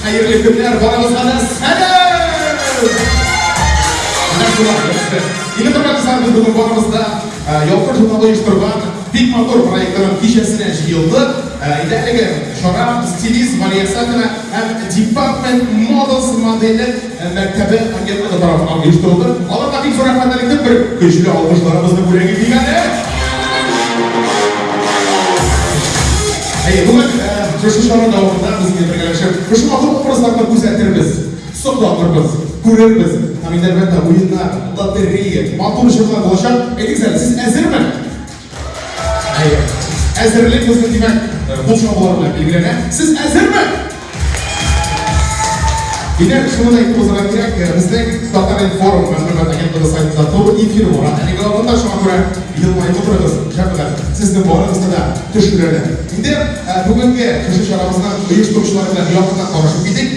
Хәерле көннәр, барыгызга да сәлам! Менә шулай, яхшы. Инде хөрмәтле без бүген барыбыз да Ялкын журналы оештырган бик матур проектының кичәсенә җыелдык. Инде әлеге чара стилист Галия Сафина һәм Department Models модельлек мәктәбе агентлыгы тарафыннан оештырылды. Аларга бик зур рәхмәтләр әйтеп, бер көчле алкышларыбызны бүләк итик әле. Әйе, бүген шушы чара дәвамында без инде бергәләшеп шушы матур образларны күзәтербез, сокланырбыз, күрербез. Һәм инде, әлбәттә, уеннар, лотерея, матур җырлар булачак. Әйтегез әле, сез әзерме? Әйе. Әзерлек безнең, димәк, кул чабулар белән билгеләнә. Сез әзерме? Димәк, шуны да әйтеп узарга кирәк, безнең Татар-информ мәгълүмат агентлыгы сайтында туры эфир бара. Әлеге вакытта шуңа күрә елмаеп утырыгыз, җәмәгать. Сезне барыгызны да төшерәләр. Инде бүгенге шушы чарабызның оештыручылары белән якыннан танышып китик.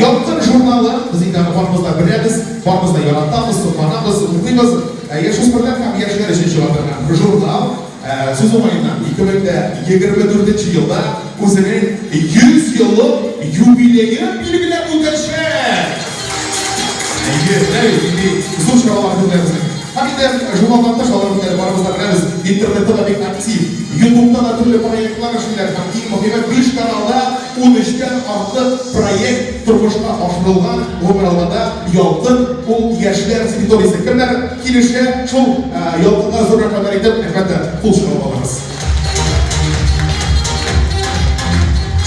Ялкын журналы, без инде аны барыбыз да беләбез, барыбыз да яратабыз, сокланабыз, укыйбыз. Яшүсмерләр һәм яшьләр өчен чыга торган журнал. Сүз уңаеннан, 2024 нче елда үзенең 100 еллык юбилеен билгеләп үтәчәк! Әйе, менә бит нинди зур чаралар көтә безне. Һәм инде журналдан тыш алар бит әле барыбыз да беләбез, интернетта да бик актив. Ютубта да төрле проектлар эшлиләр һәм иң мөһиме, биш каналда унөчтән артык проект тормышка ашырылган. Гомумән алганда, Ялкын ул яшьләр территориясе. Кемнәр килешә, шул Ялкынга зур рәхмәтләр әйтеп, әлбәттә, кул чабып алырбыз.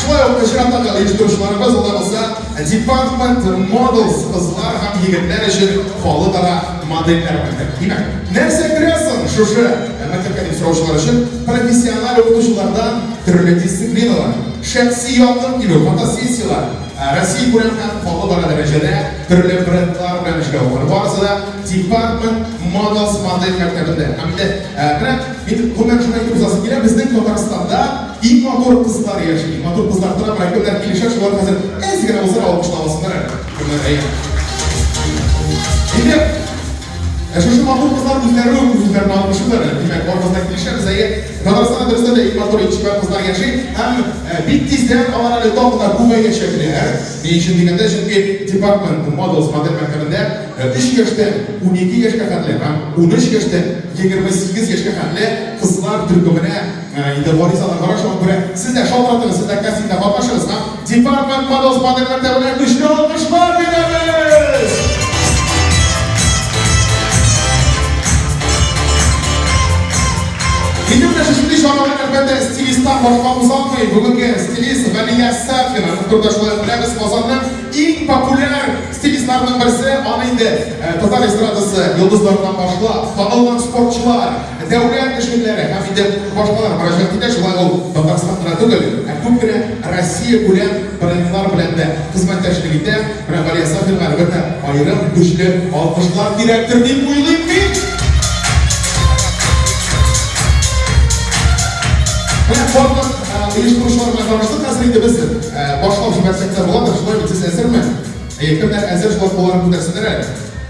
Шулай ук чираттагы оештыручыларыбыз, алар булса, Department Models кызлар һәм егетләр өчен халыкара модельләр мәктәбе. Димәк, нәрсә керә соң шушы мәктәпкә дип сораучылар өчен профессиональ укытучылардан төрле дисциплиналар, шәхси якын килү, фотосессияләр, Россия күләм һәм халыкара дәрәҗәдә төрле брендлар белән эшләү. Болар барысы да Department Models модель мәктәбендә. Һәм инде менә мин гомумән шуны әйтеп узасым килә, безнең Татарстанда иң матур кызлар яши, иң матур кызлар тора. Менә кемнәр килешә, шулар хәзер әз генә булса да алкышлап алсыннар әле. Кемнәр, әйе. Инде шушы матур кызлар үзләре үк үз-үзләрен алкышлыйлар әле. Димәк, барыбыз да килешәбез, әйе. Татарстанда дөрестән дә иң матур, иң чибәр кызлар яши һәм бик тиздән алар әле тагын да күбәячәкләр. Ни өчен дигәндә, чөнки Department Models модель мәктәбендә өч яшьтән 12 яшькә хәтле һәм 13 яшьтән 28 яшькә хәтле кызлар төркеменә инде гаризалар бара. Шуңа күрә сез дә шалтыратыгыз, сез дә кастингта катнашыгыз һәм Department Models модель мәктәбенә көчле алкышлар бирәбез! Инде менә шушындый чаралар, әлбәттә, стилисттан башка уза алмый. Бүгенге стилист Галия Сафина. Аның турында шулай ук беләбез, Казанның иң популяр стилистларының берсе. Аны инде татар эстрадасы йолдызларыннан башлап, танылган спортчылар, дәүләт эшлеклеләре һәм инде башкалар мөрәҗәгать итә. Шулай ул Татарстан гына түгел, ә күп кенә Россия күләм брендлар белән дә хезмәттәшлек итә. Менә Галия Сафинага, әлбәттә, аерым көчле алкышлар кирәктер дип уйлыйм мин. Менә барлык оештыручылар белән таныштык. Хәзер инде без башлап җибәрсәк тә буладыр. Шулай бит, сез әзерме? Әйе, кемнәр әзер, шулар кулларын күтәрсеннәр әле.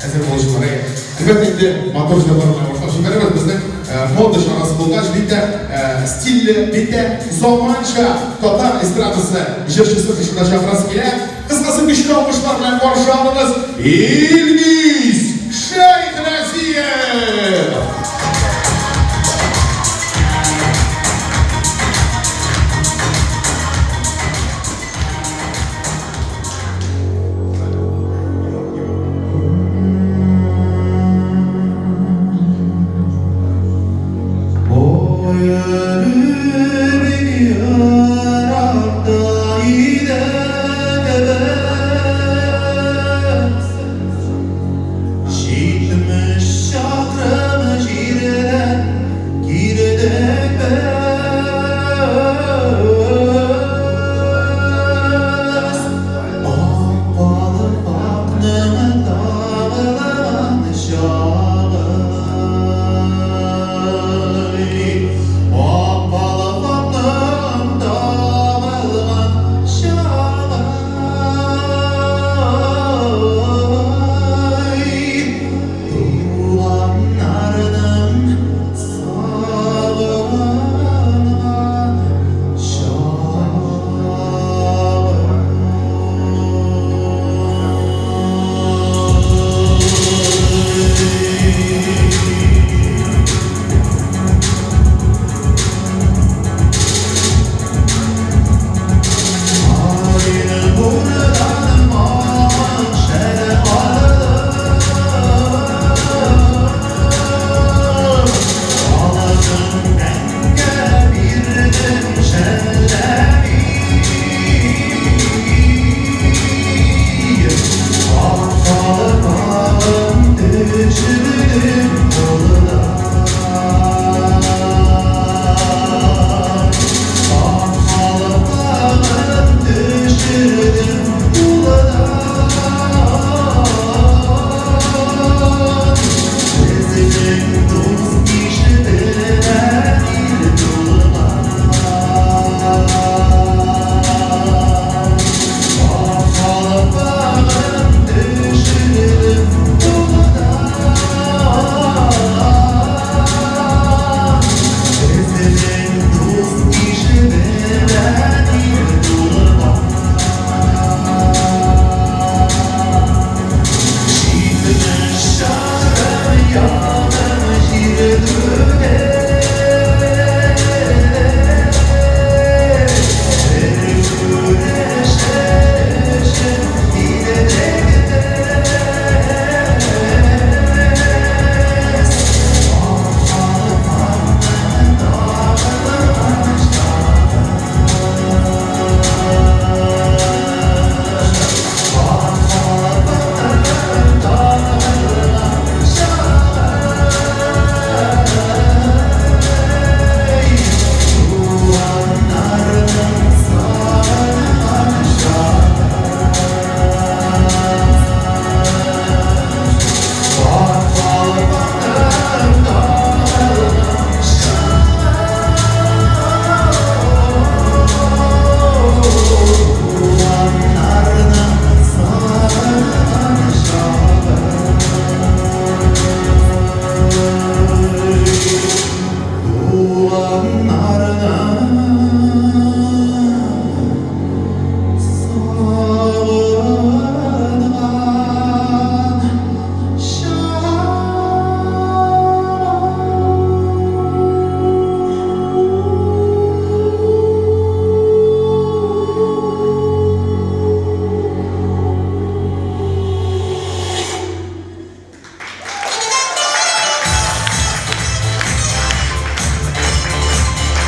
Әзер булучылар, әйе. Әлбәттә инде, матур җырлар белән башлап җибәрәбез. Безнең мода чарасы булгач, бик тә стильле, бик тә заманча татар эстрадасы җырчысын шушында чакырасы килә. Кыскасы, көчле алкышлар белән каршы алыгыз, Илгиз Шәйхразиев! Җитмеш чакрым.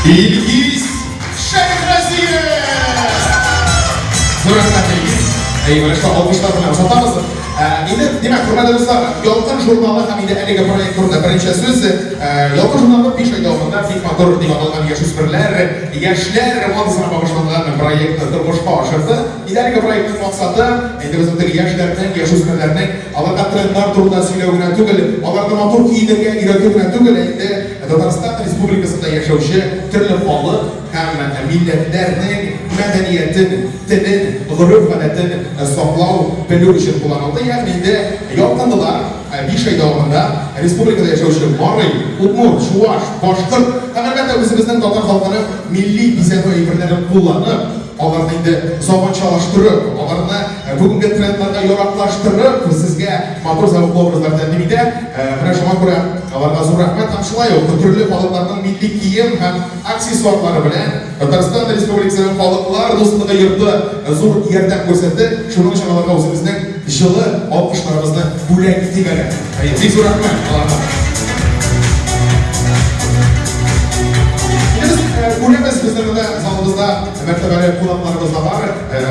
Илгиз Шәйхразиев! Зур рәхмәт, Илгиз. Әй, менә шулай алкышлар белән озатабыз. Инде, димәк, хөрмәтле дуслар, Ялкын журналы һәм инде әлеге проект турында берничә сүз. Ялкын журналы 5 ай дәвамында бик матур дип аталган яшүсмерләр, яшьләр модасына багышланган проектны тормышка ашырды. Инде әлеге проектның максаты, инде безнең теге яшьләрнең, яшүсмерләрнең аларга трендлар турында сөйләү генә түгел, аларны матур киенергә өйрәтү генә түгел, ә инде Татарстан Республикасында яшәүче төрле халык һәм милләтләрнең мәдәниятен, телен, гореф-гадәтен саклау, белү өчен кулланылды. Ягъни инде ялкынлылар 5 ай дәвамында республикада яшәүче марый, удмурт, чуаш, башкорт һәм, әлбәттә, үзебезнең татар халкының милли бизәнү әйберләрен кулланып, аларны инде заманчалаштырып, аларны бүгенге трендларга яраклаштырып, сезгә матур зәвыклы образлар тәкъдим итә. Менә шуңа күрә аларга зур рәхмәт һәм шулай ук төрле халыкларның милли кием һәм аксессуарлары белән Татарстан Республикасының Халыклар дуслыгы йорты зур ярдәм күрсәтте. Шуның өчен аларга үзебезнең җылы алкышларыбызны бүләк итик әле. Бик зур рәхмәт аларга. Без күрәбез, безнең монда залыбызда мәртәбәле кунакларыбыз да бар.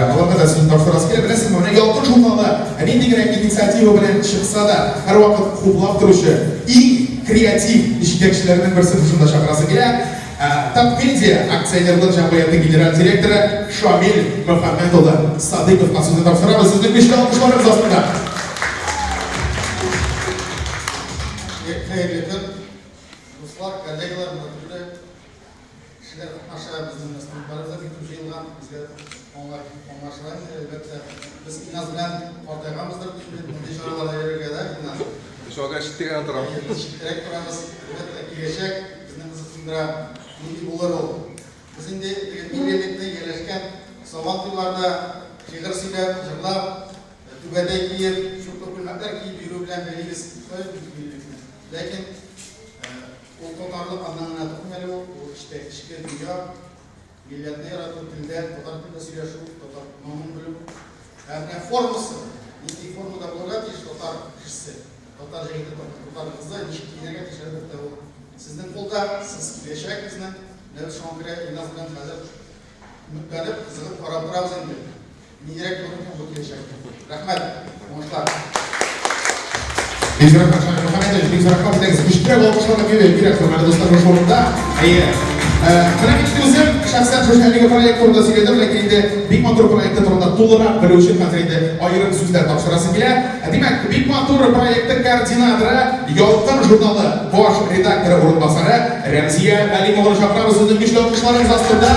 Аларга да сүз тапшырасы килә. Беләсезме, менә Ялкын журналы нинди генә инициатива белән чыкса да, һәрвакыт хуплап торучы иң креатив җитәкчеләрнең берсен шушында чакырасы килә. Татмедиа акционерлык җәмгыяте генераль директоры Шамил Мөхәммәт улы Садыйковка сүзне тапшырабыз. Сезнең көчле алкышларыгыз астында. Хәерле көн, дуслар, коллегалар, монда төрле кешеләр катнаша, безнең менә студентларыбыз да бик күп җыелган, безгә аңлашыла инде, әлбәттә. Без Иназ белән картайганбыздыр инде, мондый чараларда йөрергә, да, Иназ? Шуңа читтә генә торам. Әйе, без читтәрәк торабыз. Әлбәттә, киләчәк безне кызыксындыра. Нинди булыр ул? Без инде теге миллилекне ияләшкән Сабан туйларда шигырь сөйләп, җырлап, түбәтәй киеп, чуклы күлмәкләр киеп йөрү белән бәйлибез миллекне. Ләкин Ул татарлык аннан гына тормый әле ул, ул эчтә эчке дөнья, милләтне ярату, телдә, татар телендә сөйләшү, татар моңын белү. Ә менә формасы, нинди формада булырга тиеш татар кешесе, татар җегете, татар кызы, ничек киенергә тиеш, әлбәттә, ул сезнең кулда, сез киләчәк безнең. Менә без шуңа күрә Илназ белән хәзер өметләнеп, кызыгып карап торабыз инде. Ниндирәк булыр икән бу киләчәк? Рәхмәт, уңышлар. Бик зур рәхмәт, Шамил Мөхәммәтович, бик зур рәхмәт. Әйдәгез, көчлерәк алкышларны бирик, кирәк, хөрмәтле дуслар, шушы урында. Әйе. Менә мин инде үзем шәхсән шушы әлеге проект турында сөйләдем, ләкин инде бик матур проекты турында тулырак белү өчен хәзер инде аерым сүзләр тапшырасы килә. Димәк, бик матур проектның координаторы, Ялкын журналы баш редакторы урынбасары Рәмзия Галимованы чакырабыз сезнең көчле алкышларыгыз астында.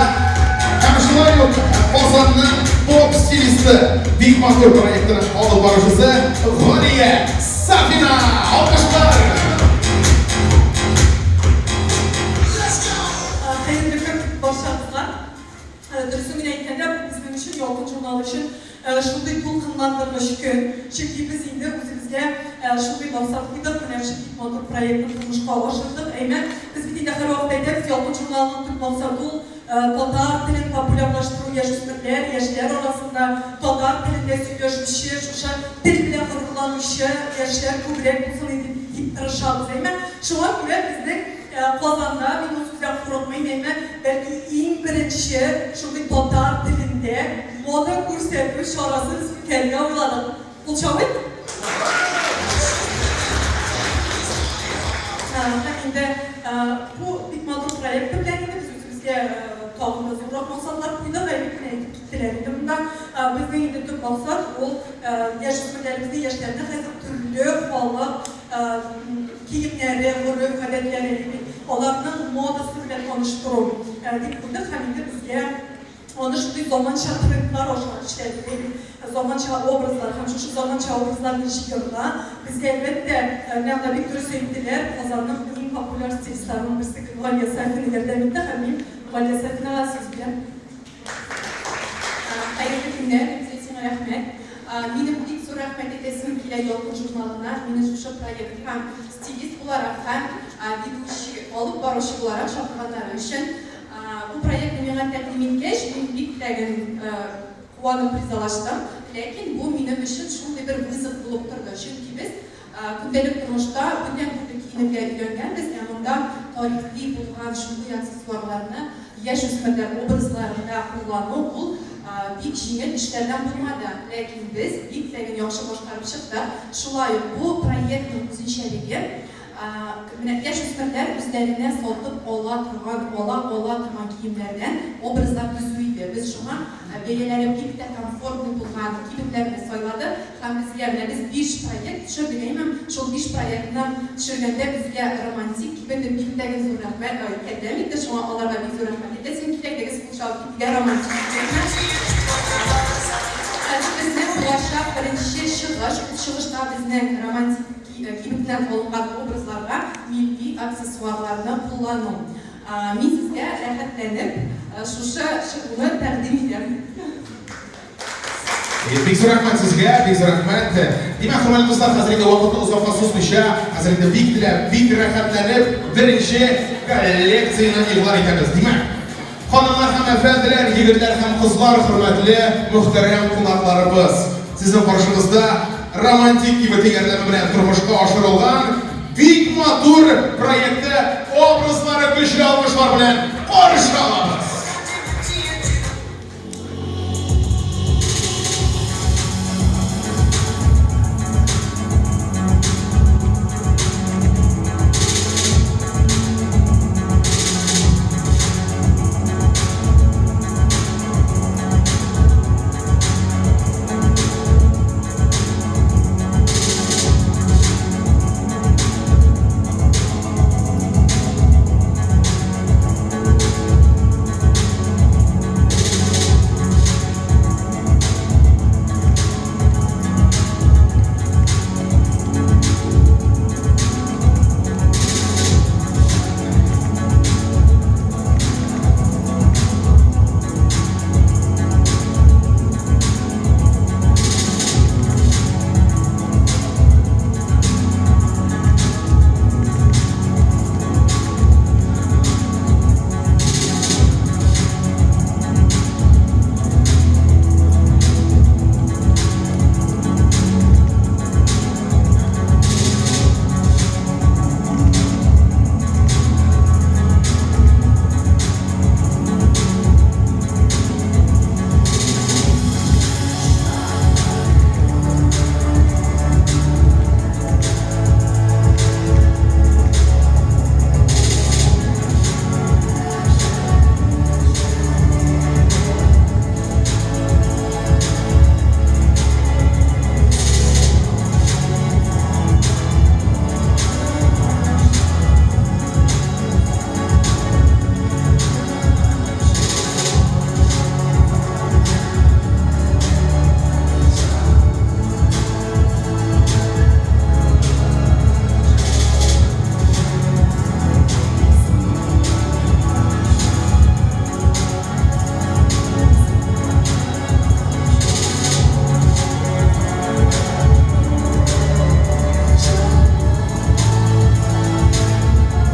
Һәм шулай ук Казанның поп стилисты, бик матур проектының алып баручысы Галия Сафина. Алкышлар! Хәерле көн барчагызга. Дөресен генә әйткәндә, бу безнең өчен, Ялкын журналы өчен шундый дулкынландыргыч көн. Чөнки без инде үзебезгә шундый максат куйдык, менә шушы бик матур проектны тормышка ашырдык. Әйме, без бит инде һәрвакыт әйтәбез, Ялкын журналының төп максаты ул, татар телен популярлаштыру, яшүсмерләр, яшьләр арасында татар телендә сөйләшүче, шушы тел белән горурланучы яшьләр күбрәк булсын иде дип тырышабыз. Әйме, шуңа күрә безнең Казанда, мин бу сүздән курыкмыйм, әмма бәлки иң беренче шундый татар телендә мода күрсәтү чарасын без үткәрергә уйладык. Кул чабыйк? Һәм инде бу бик матур проекты белән инде без үзебезгә тагын да зуррак максатлар куйдык, әле генә әйтеп киттеләр инде монда. Безнең инде төп максат ул яшүсмерләребезне, яшьләрне хәзер төрле халык киемнәре, гореф-гадәтләре, аларның модасы белән таныштыру дип куйдык һәм инде безгә аны шундый заманча трендлар аша эшләдек, заманча образлар һәм шушы заманча образларны җыярга безгә, әлбәттә, менә анда бик дөрес әйттеләр, Казанның иң популяр стилистларының берсе Галия Сафина ярдәм итте һәм мин Галия Сафинага сүз бирәм. Хәерле көннәр, Рәмзия, сиңа рәхмәт. Минем бик зур рәхмәт әйтәсем килә Ялкын журналына, мине шушы проектка стилист буларак һәм ведущий, алып баручы буларак чакырганнары өчен. Бу проектны миңа тәкъдим иткәч, мин бик тәген куанып ризалаштым. Ләкин бу минем өчен шундый бер вызов булып торды, чөнки без көндәлек тормышта бүтән төрле киенергә өйрәнгәнбез, ә монда. тарихи булган шундый аксессуарларны яшүсмерләр образларында куллану ул бик җиңел эшләрдән булмады. Ләкин без бик тә яхшы башкарып чыктык. Шулай ук бу проектның үзенчәлеге, менә яшүсмерләр үзләренә сатып ала торган, ала ала торган киемнәрдән образлар төзү иде. Без шуңа бәяләре бик тә комфортный булган кибетләрне сайладык һәм безгә менә без биш проект төшердек, әйеме? Шул биш проектны төшергәндә безгә Романтик кибете бик тә зур рәхмәт, ярдәм итте, шуңа аларга бик зур рәхмәт әйтәсем килә. Әйдәгез, кул чабып китик Романтик кибетенә. Хәзер безнең булачак беренче чыгыш, ул чыгышта безнең Романтик Кибеттән алынган образларга милли аксессуарларны куллану. Мин сезгә рәхәтләнеп шушы чыгуны тәкъдим итәм. Бик зур рәхмәт сезгә, бик зур рәхмәт. Димәк, хөрмәтле дуслар, хәзер инде вакытны озакка сузмыйча, хәзер инде бик теләп, бик рәхәтләнеп беренче коллекцияне игълан итәбез. Димәк, ханымнар һәм әфәнделәр, егетләр һәм кызлар, хөрмәтле, мөхтәрәм кунакларыбыз! Сезнең каршыгызда Романтик кибете ярдәме белән тормышка ашырылган бик матур проекты образлары көчле алкышлар белән каршы алабыз!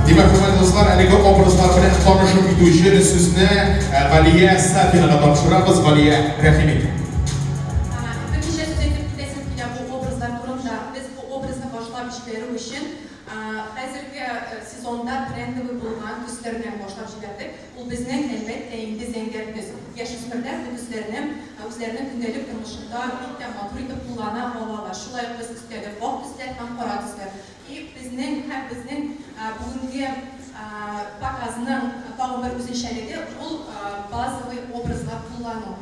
Димәк, хөрмәтле дуслар, әлеге образлар белән танышып китү өчен сүзне э, Галия Сафинага тапшырабыз. Галия, рәхим ит. Берничә сүз әйтеп китәсем килә бу образлар турында. Без бу образны башлап җибәрү өчен хәзерге сезонда трендовый булган төсләрдән башлап җибәрдек. Ул безнең, әлбәттә инде, зәңгәр төс. Яшүсмерләр бу төсләрне үзләренең көндәлек тормышында бик тә матур итеп куллана алалар. Шулай ук без өстәдек ак төсләр һәм кара төсләр. И безнең һәм безнең бүгенге показның тагын бер үзенчәлеге, ул базовый образлар куллану.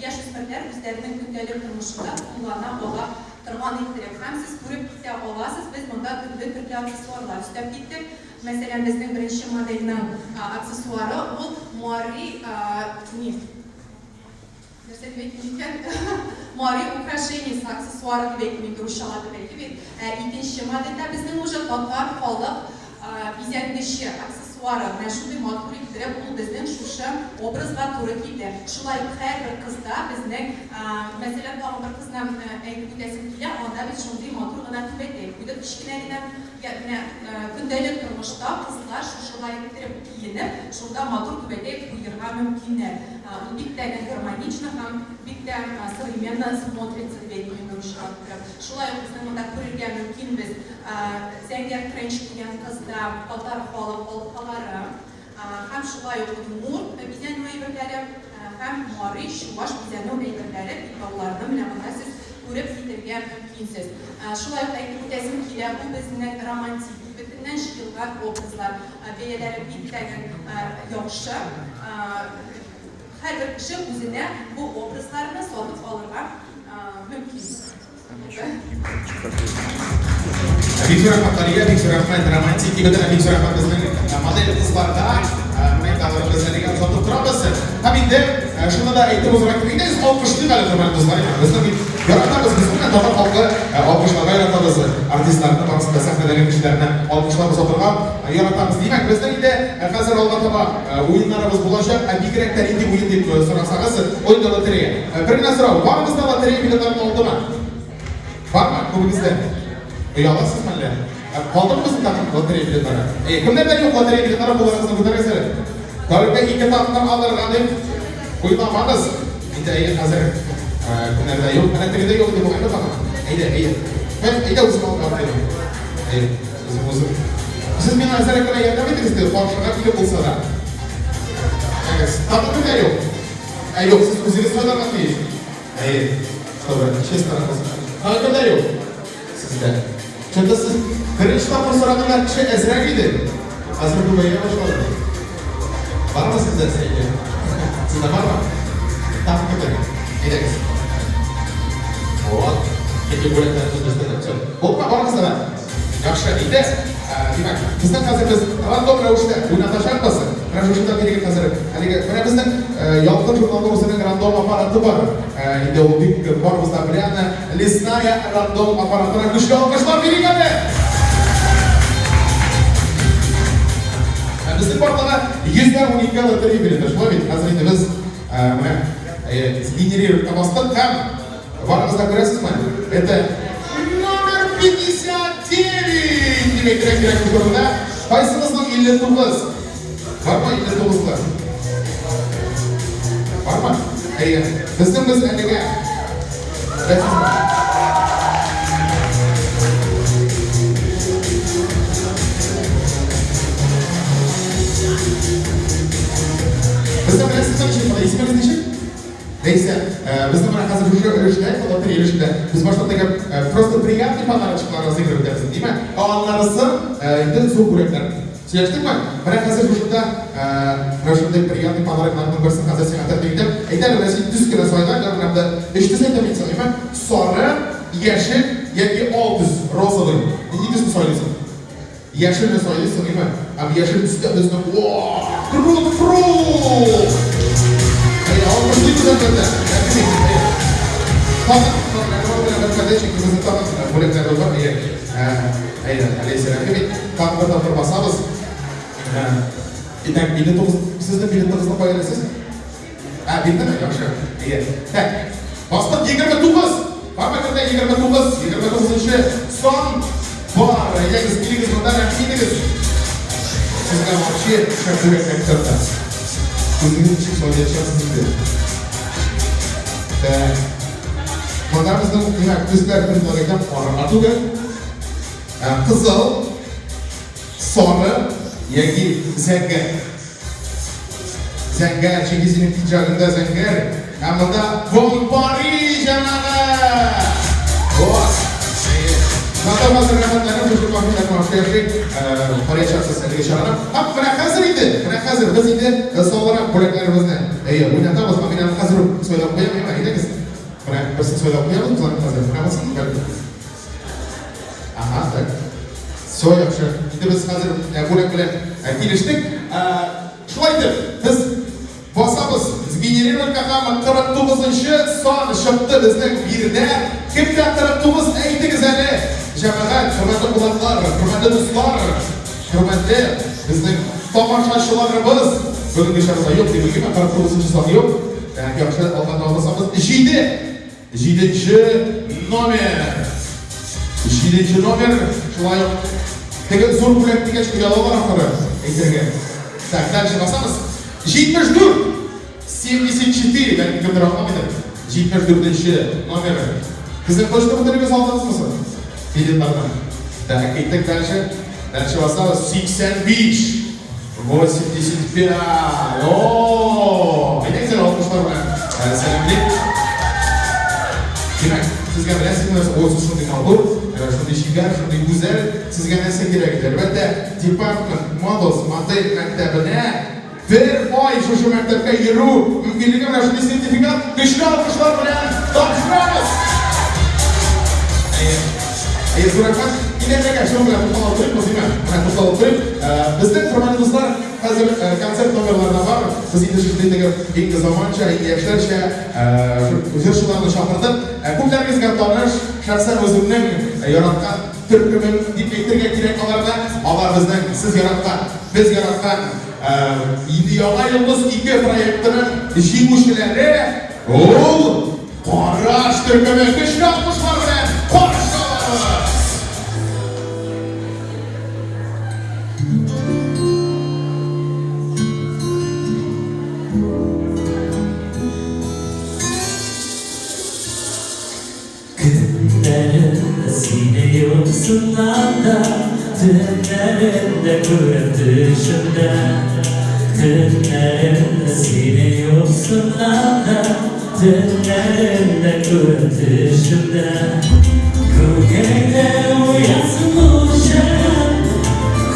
Яшүсмерләр үзләренең көндәлек тормышында куллана ала торган иттереп. Һәм сез күреп китә аласыз, без монда төрле-төрле аксессуарлар өстәп киттек. Мәсәлән, безнең беренче модельнең аксессуары ул Мари ни, нәрсә дип әйтим икән? Мари украшениесе, аксессуары дип әйтим инде, русчалатып әйтү бит. Ә икенче модельдә безнең уже татар халык бизәнгече, аксессуары. Менә шундый матур иттереп ул безнең шушы образга туры килде. Шулай ук һәрбер кызда безнең, мәсәлән, тагын бер кызны әйтеп үтәсем килә, анда без шундый матур гына түбәтәй куйдык. кечкенә генә. Я, менә көндәлек тормышта кызлар шушылай иттереп киенеп, шунда матур түбәтәй куерга мөмкиннәр. Ул бик тә гармонично һәм бик тә современно смотрится дип әйтим инде русчага иттереп. Шулай ук безнең монда күрергә мөмкинбез зәңгәр тренч кигән кызда татар халык алкалары һәм шулай ук удмурт бизәнү әйберләре һәм мари, чуваш бизәнү әйберләре, билбауларны менә монда сез күреп китергә мөмкинсез. Шулай ук әйтеп үтәсем килә, бу безнең Романтик кибетеннән җыелган образлар. Бәяләре бик тә яхшы. Һәрбер кеше үзенә бу образларны сатып алырга мөмкин. Бик зур рәхмәт, Талия, бик зур рәхмәт Романтик кибетенә, бик зур рәхмәт безнең модель кызларга. Менә инде аларны без әлегә озатып торабыз. Һәм инде шуны да әйтеп узарга кирәк. Әйдәгез, алкышлыйк әле, хөрмәтле дуслар. Безнең бит яратабыз, без менә татар халкы алкышларга яратабыз. Артистларны, барысын да сәхнәдәге кешеләрне алкышлап озатырга яратабыз. Димәк, безнең инде хәзер алга таба уеннарыбыз булачак. Ә бигрәк тә нинди уен дип сорасагыз, ул инде лотерея. Бер генә сорау, барыгыз да лотерея билетларын алдымы? Бармы күбегездә? Ояласызмы әллә? Калдымы безнең тагын лотерея билетлары? Әйе, кемнәрдә юк лотерея билетлары, кулларыгызны күтәрегез әле. Тәүлеккә ике тапкыр алырга дип уйламагыз. Инде әйе, хәзер кемнәрдә юк? Әнә тегедә юк дип уйлыйм тагын. Әйдә, әйе. Мен әйдә үзем алып барып. Әйе, үзем үзем. Сез миңа әзерәк кенә ярдәм итегез, каршыга килеп булса да. Әгез, тагын кемдә юк? Ә юк, сез үзегез сайларга тиеш. Әйе, чтобы честно булсын. Тагын кемдә юк? Сездә. Чөнки сез беренче тапкыр сораганда кеше әзрәк иде. Хәзер күбәя башлады. Бармы сездә сәйдә? Сездә бармы? Тагын кемдә? Әйдәгез. Вот. Ике бүләкләребез бездә дә. Все. Булдымы? Барыгызда да? Яхшы, инде, димәк, безнең хәзер без рандом рәвештә уйнатачакбыз. Менә шушында бирегез хәзер. Әлеге, менә безнең Ялкын журналының үзенең рандом аппараты бар. Инде ул бик барыбыз да белә аны. Лесная рандом аппаратына көчле алкышлар бирик әле! Безнең барлыгы 112 лотерея билеты, шулай бит? Хәзер инде без менә сгенерировать бастык һәм Барыгыз да күрәсезме? Это номер 59! Дип әйтергә кирәк бу турыда. Кайсыгызның 59? Бармы 59-лы? Бармы? Әйе. Безнең без әлегә. Беләсезме? Безнең беләсезме ничек? Исемегез ничек? Нәйсә, безнең менә хәзер шушы өлештә, лотерея өлешендә, без башта теге просто приятный подарочклар разыгрывать итәбез, димә? Ә аннарысы инде зур бүләкләр. Сөйләштекме? Менә хәзер шушында менә шундый приятный подарокларның берсен хәзер сиңа тәкъдим итәм. Әйдә әле, менә син төс кенә сайла, менә монда өч төс әйтәм мин сиңа, димә? Сары, яшел яки ал төс, розовый. Нинди төсне сайлыйсың? Яшелне сайлыйсың, димә? Һәм яшел төстә безнең О! Крут фрут! Әйе, алкышлыйбыз әлбәттә. Рәхим итегез, әйе. Тагын, тагын, әле белән бер хәлдә, чөнки безнең тагын бүләкләребез бар, әйе. Әйе, Алейся, рәхим ит. Тагын бер тапкыр басабыз. Итак, 59, сезнең билетыгызны кая эләсез? Ә, бирдеме? Яхшы. Әйе. Так. Бастык 29. Бармы кемдә 29? 29-нчы сан бар. Әйдәгез, килегез монда, рәхим итегез. Сезгә вообще шәп бүләк эләктерде. Үзегез ничек сайлаячаксыз инде. Так. Монда безнең, димәк, төсләр төрле икән, караңгы түгел. Кызыл, сары яки зәңгәр. Зәңгәр, чөнки синең пиджагыңда зәңгәр. Һәм монда Бон Пари җәмәгать! Вот. Монда хәзер рәхәтләнеп шушы кафеда яши, караячаксыз әлеге чараны. Һәм менә хәзер инде, менә хәзер без инде соңрак бүләкләребезне, әйе, уйнатабыз. Һәм мин аны хәзер үк сайлап куям, әйдәгез. Менә берсен сайлап куябыз без аны хәзер. Менә булсын, бәлки. Ага, так. Все, яхшы. Инде без хәзер бүләк белән килештек. Шулай итеп, без басабыз. Сгенерировать һәм 49-нчы сан чыкты безнең биредә. Кемдә 49, әйтегез әле. Җәмәгать, хөрмәтле кунаклар, хөрмәтле дуслар, хөрмәтле безнең тамашачыларыбыз. Бүгенге чарада юк дип уйлыйм, 49-нчы сан юк. Яхшы, алга таба басабыз. 7. Җиденче номер. Җиденче номер, шулай ук теге зур бүләк дигәч оялалар ахыры әйтергә. Так, дальше басабыз. 74! 74, бәлки кемдер аңламыйдыр. 74 нче номер. Сезнең точно бөтенегез алдыгызмы соң? Билетларны. Так, киттек дальше. Дальше басабыз. 85! 85! О! Әйдәгез әле алкышлар белән сәламлик. Димәк, сезгә беләсезме нәрсә? О, сез шундый матур, шундый чибәр, шундый гүзәл. Сезгә нәрсә кирәк иде? Әлбәттә, Department Models модель мәктәбенә бер ай шушы мәктәпкә йөрү мөмкинлеге менә шундый сертификат көчле алкышлар белән тапшырабыз. Әйе. Әйе, зур рәхмәт. Инәләргә шуның белән тукталып торыйк, Мөслимә. Менә тукталып торыйк. Безнең хөрмәтле дуслар, хәзер концерт номерлары да бар. Без инде шундый теге иң заманча, иң яшьләрчә җырчыларны чакырдык. Күпләрегезгә таныш, шәхсән үземнең яраткан төркемем дип әйтергә кирәк аларны. Алар безнең сез яраткан, без яраткан инде Яңа йолдыз 2 проектының җиңүчеләре ул Караш төркеме көчле алкышлар белән каршы алабыз! Көннәрем сине юксынам да, Төннәрем дә күрәм төшемдә. Төннәрем сине юксынам да, Төннәрем дә күрәм төшемдә. Күңелеңдә уянсын бу җыр,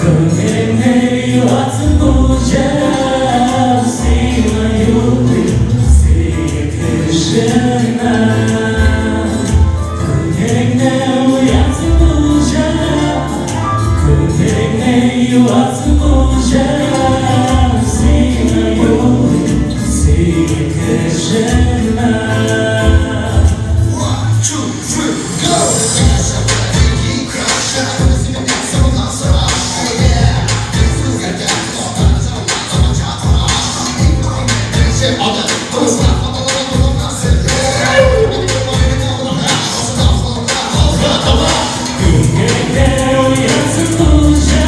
Күңелеңне юатсын бу җыр, Сиңа юллыйм сөеп кешемә. Күңелеңне уятсын бу җыр, Күңелеңне юатсын бу җыр, Сиңа юллыйм сөеп кешемә. Күңелеңдә уянсын бу җыр,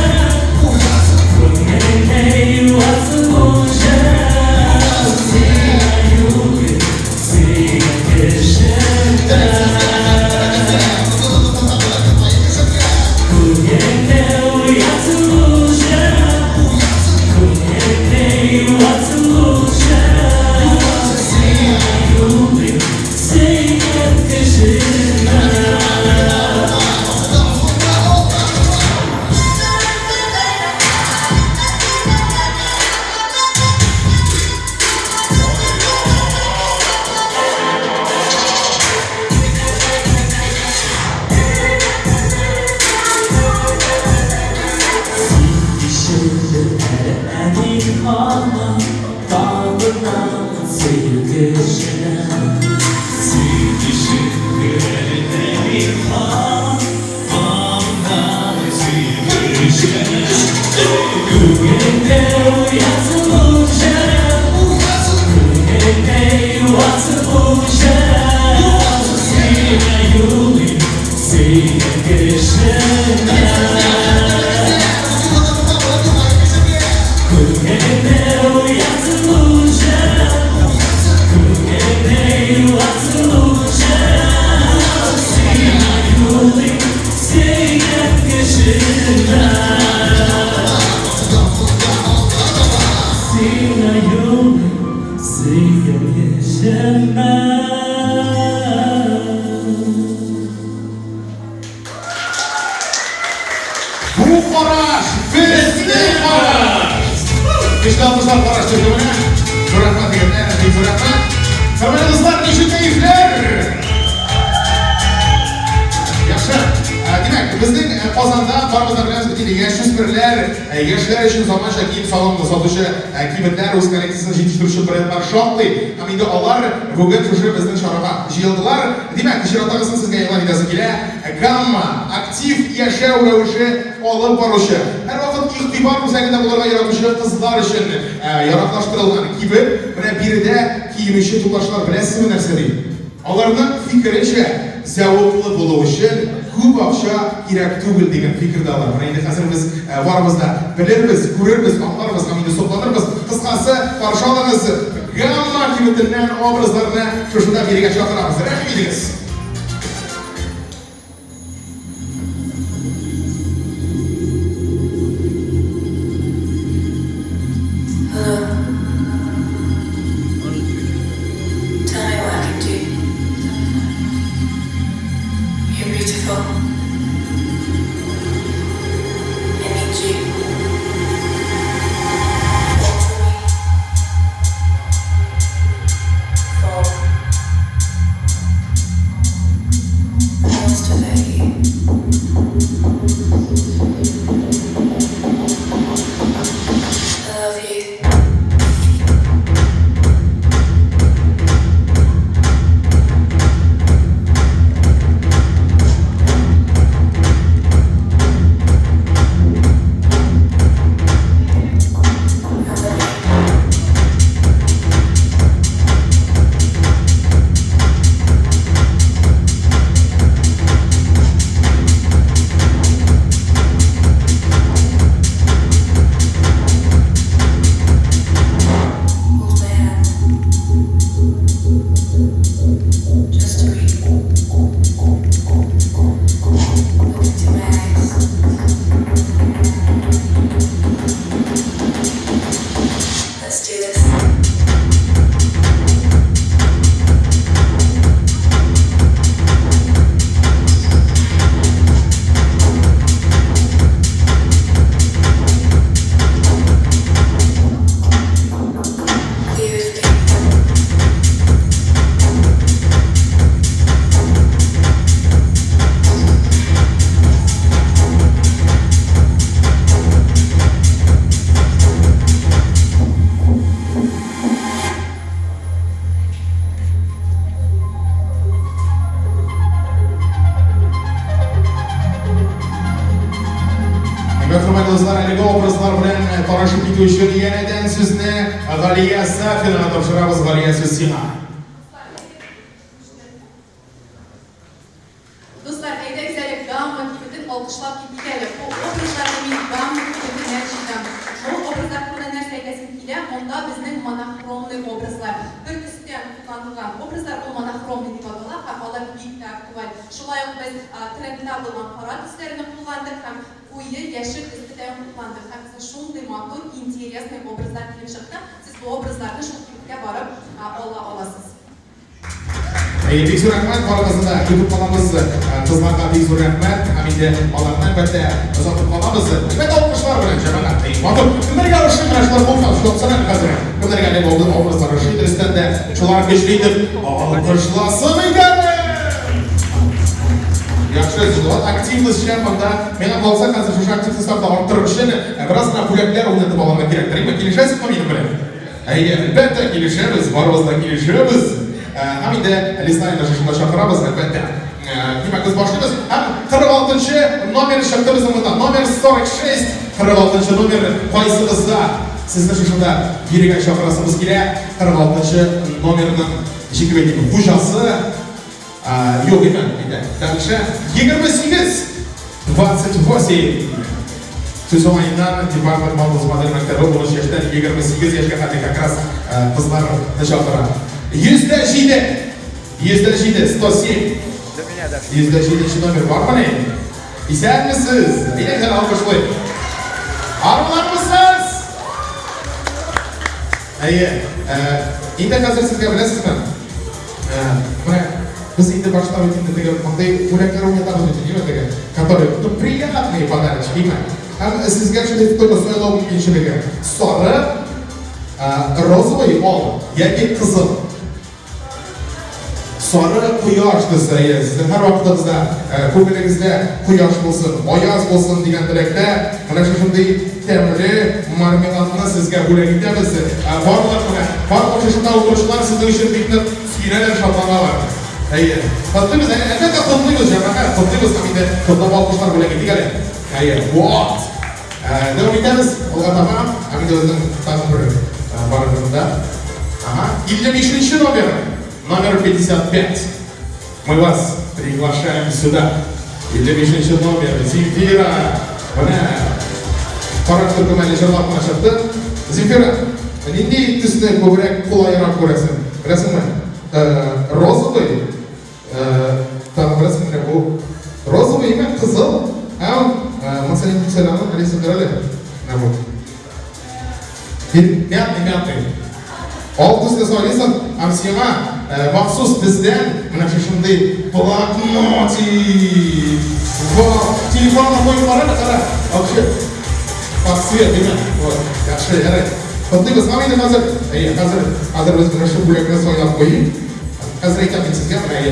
Күңелеңне юатсын бу җыр, Сиңа юллыйм сөйгән кешемә. Күңелеңдә уянсын бу җыр, Күңелеңне юатсын бу җыр, Сиңа юллыйм сөйгән кешемә. Син ишетеп әле әни һаман Табынамын сөю көченә. Син ишетеп әле әни һаман Табынамын сөю көченә. Күңелеңдә уянсын бу җыр, Күңелеңдә юатсын бу җыр, Сиңа юлыйм сөйгән кешемә. Күңелеңдә уянсын бу җыр, Күңелеңдә юатсын бу җыр, Сиңа юлыйм сөйгән кешемә. Сиңа юлыйм сөйгән кешемә. Бу караш, безнең караш! Көчле алкышлар караш төркеменә. Зур рәхмәт, егетләр, бик зур рәхмәт. Хөрмәтле дуслар, ничек кәефләр? Яхшы. Димәк, безнең Казанда барыбыз да беләбез бит инде яшүсмерләр, яшьләр өчен заманча кием-салым сатучы кибетләр, үз коллекциясен җитештерүче брендлар шактый. Һәм инде алар бүген шушы безнең чарага җыелдылар. Димәк, чираттагысын сезгә игълан итәсе килә. Гамма, актив яшәү рәвеше алып баручы, һәрвакыт игътибар үзәгендә булырга яратучы кызлар өчен яраклаштырылган кибет. Менә биредә киенүче туташлар беләсезме нәрсә ди? Аларның фикеренчә, зәвыклы булу өчен. күп акча кирәк түгел дигән фикердә алар. Менә инде хәзер без барыбыз да белербез, күрербез, аңларбыз һәм инде сокланырбыз. Кыскасы, каршы алыгыз, Гамма кибетеннән образларны шушында бирегә чакырабыз. Рәхим итегез! Хөрмәтле дуслар, әлеге образлар белән танышып китү өчен янәдән сүзне Галия Сафинага тапшырабыз. Галия, сүз сиңа. Дуслар, әйдәгез әле Гамма кибетен алкышлап китик әле. Бу образларны мин Гамма кибетеннән җыйдым. Бу образлар турында нәрсә әйтәсем килә, монда безнең монохромный образлар. Бер төстән кулланылган образлар, ул монохромный дип атала һәм алар бик тә актуаль. Шулай ук без трендта булган кара төсләрне кулландык һәм куе яшел төсне дә кулландык. Һәм безнең шундый матур, интересный образлар килеп чыкты. Сез бу образларны шул кибеткә барып ала аласыз. Әйе, бик зур рәхмәт барыгызны да көтеп калабыз. Кызларга бик зур рәхмәт. Һәм инде аларны әлбәттә озатып калабыз. Әлбәттә, алкышлар белән, җәмәгать. Әйе, матур. Кемнәргә ошый менә шулар булса, шулапсана әле хәзер. Кемнәргә әле булды образлар ошый, дөрестән дә, шулар көчле итеп алкышласын икән. Яхшы, зур активность шәп монда. Миңа калса, хәзер шушы активностьны да арттырыр өчен бераз гына бүләкләр уйнатып алырга кирәктер. Әйме, килешәсезме минем белән? Әйе, әлбәттә, килешәбез, барыбыз да килешәбез. Һәм инде Лесная шушында чакырабыз, әлбәттә. Димәк, без башлыйбыз. Һәм 46 номер чыкты безнең монда. Номер 46, 46 номер кайсыгызда? Сезне шушында бирегә чакырасыбыз килә. 46 номерның җикеп әйтим, хуҗасы юк икән, әйдә. Дальше 28 28. Сүз уңаеннан, Department Models модель мәктәбе 13 яшьтән 28 яшькә хәтле как раз кызларны чакыра. 107! 107, 107. 107 номер бармыни? Исәнмесез! Әйдәгез әле алкышлыйк. Арулармысыз? Әйе, инде хәзер сезгә беләсезме? Менә без инде башта бит инде теге мондый бүләкләр уйнатабыз бит, димә теге, которые, ну, приятные подарочки, димә. Һәм сезгә шундый только сайлау мөмкинчелеге. Сары, розовый ал яки кызыл. Сары кояш төсе, әйе, сезнең һәрвакытыгызда күңелегездә кояш булсын, аяз булсын дигән теләктә, менә шушындый тәмле мармеладны сезгә бүләк итәбез. Барлык менә, барлык шушында утыручылар сезнең өчен бик нык сөенәләр, шатланалар. Әйе. Котлыйбыз, әлбәттә, котлыйбыз, җәмәгать, котлыйбыз һәм инде котлап алкышлар бүләк итик әле. Әйе, вот. Дәвам итәбез, алга таба. Һәм инде безнең тагын бер бар монда. Ага, 55 номер. Номер 55. Мы вас приглашаем сюда. 55 нче номер, Земфира. Менә караш төркем әле җырлап кына чыкты. Земфира, нинди төсне күбрәк кулайрак күрәсең? Беләсеңме? Розовый, тагын беләсеңме, менә бу розовый имә кызыл һәм монысы нинди төс әле аның? Алиса, әле. Менә бу. Мятный, мятный. Ал төсне сайлыйсың, һәм сиңа махсус бездән менә шушындый блокнотик. Вау! Телефоныңа куеп кара, кара. Вообще, под цвет, димә. Вот, яхшы, ярый. Котлыйбыз. Һәм инде хәзер, әйе, хәзер, хәзер без менә шул бүләкне сайлап куйыйк. Хәзер әйтәм мин сезгә, менә әйе,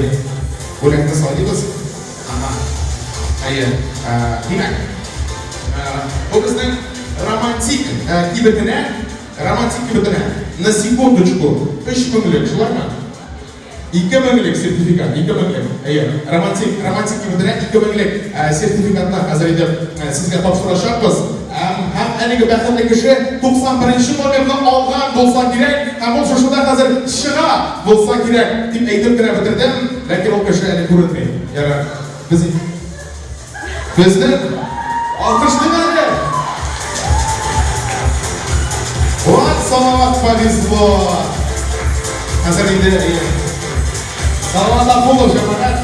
бүләкне сайлыйбыз. Ага. Әйе. Димәк, бу безнең романтик кибетенә, романтик кибетенә, на секундочку, 3 меңлек, шулаймы? 2 меңлек сертификат, 2 меңлек. Әйе, романтик, романтик кибетенә 2 меңлек сертификатны хәзер инде сезгә тапшырачакбыз. Һәм әлеге бәхетле кеше 91 номерны алган булса кирәк, һәм ул шушында хәзер чыга булса кирәк, дип әйтеп кенә бетердем, ләкин ул кеше әле күренми. Ярар. Без безнең алкышлыйк әле. Вот Салават повезло. Хәзер инде Салават Акулов, җәмәгать.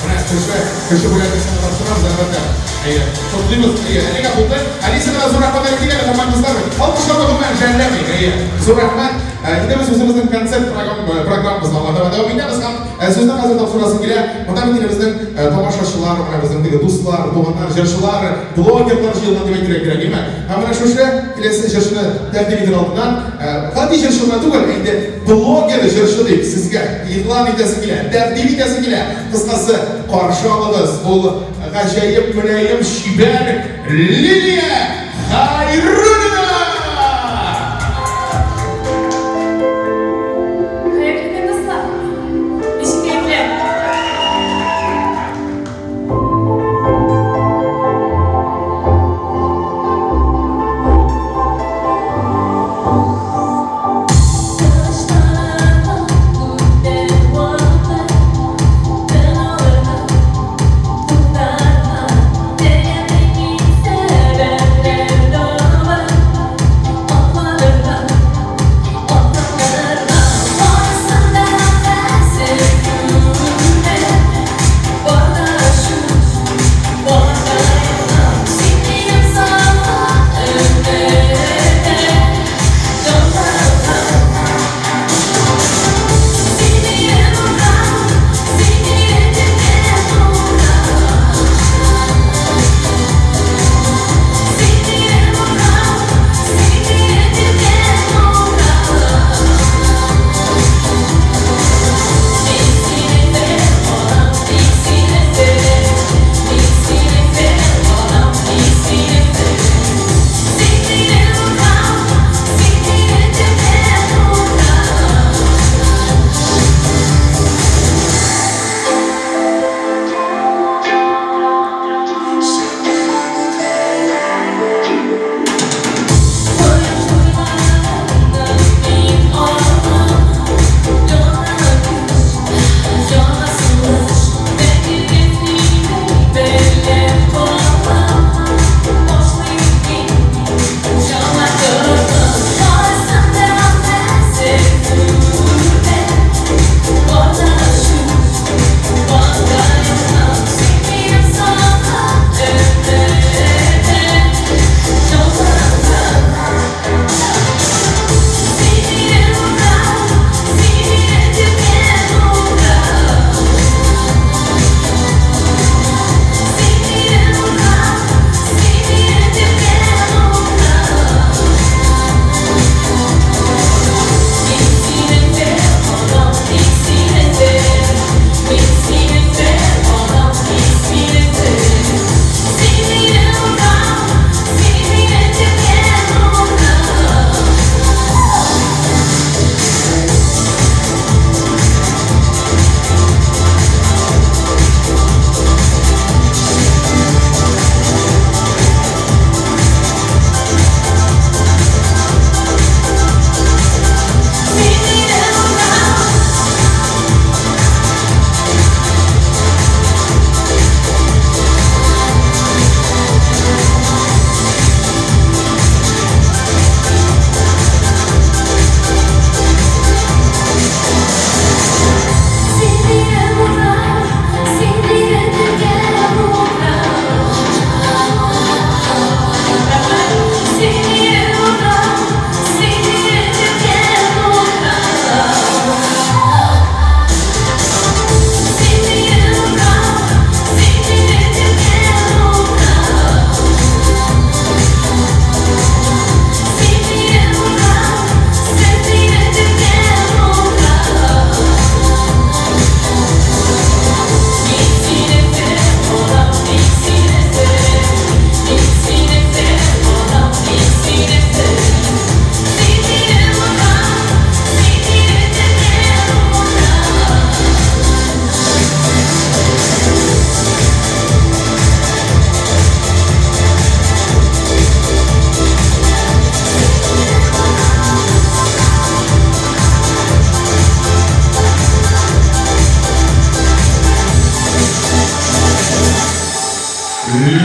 Менә кеше, кеше бүләкне сиңа тапшырабыз, әлбәттә. Әйе, котлыйбыз. Әйе, әлегә булды. Алисага да зур рәхмәт әле килә, хөрмәтле дуслар. Алкышларны гомумән жәлләмик. Әйе, зур рәхмәт. Инде без үзебезнең концерт программабызны алга таба дәвам итәбез һәм сүзне хәзер тапшырасы килә. Монда бит инде безнең тамашачылар, менә безнең теге дуслар, туганнар, җырчылар, блогерлар җыелган дип әйтергә кирәк, әйеме? Һәм менә шушы киләсе җырчыны тәкъдим итәр алдыннан, гади җырчы гына түгел, ә инде блогер җырчы дип сезгә игълан итәсе килә, тәкъдим итәсе килә. Кыскасы, каршы алыгыз, ул гаҗәеп мөлаем чибәр Лилия Хәйруллина! Хәерле көн, дуслар! Ничек кәефләр?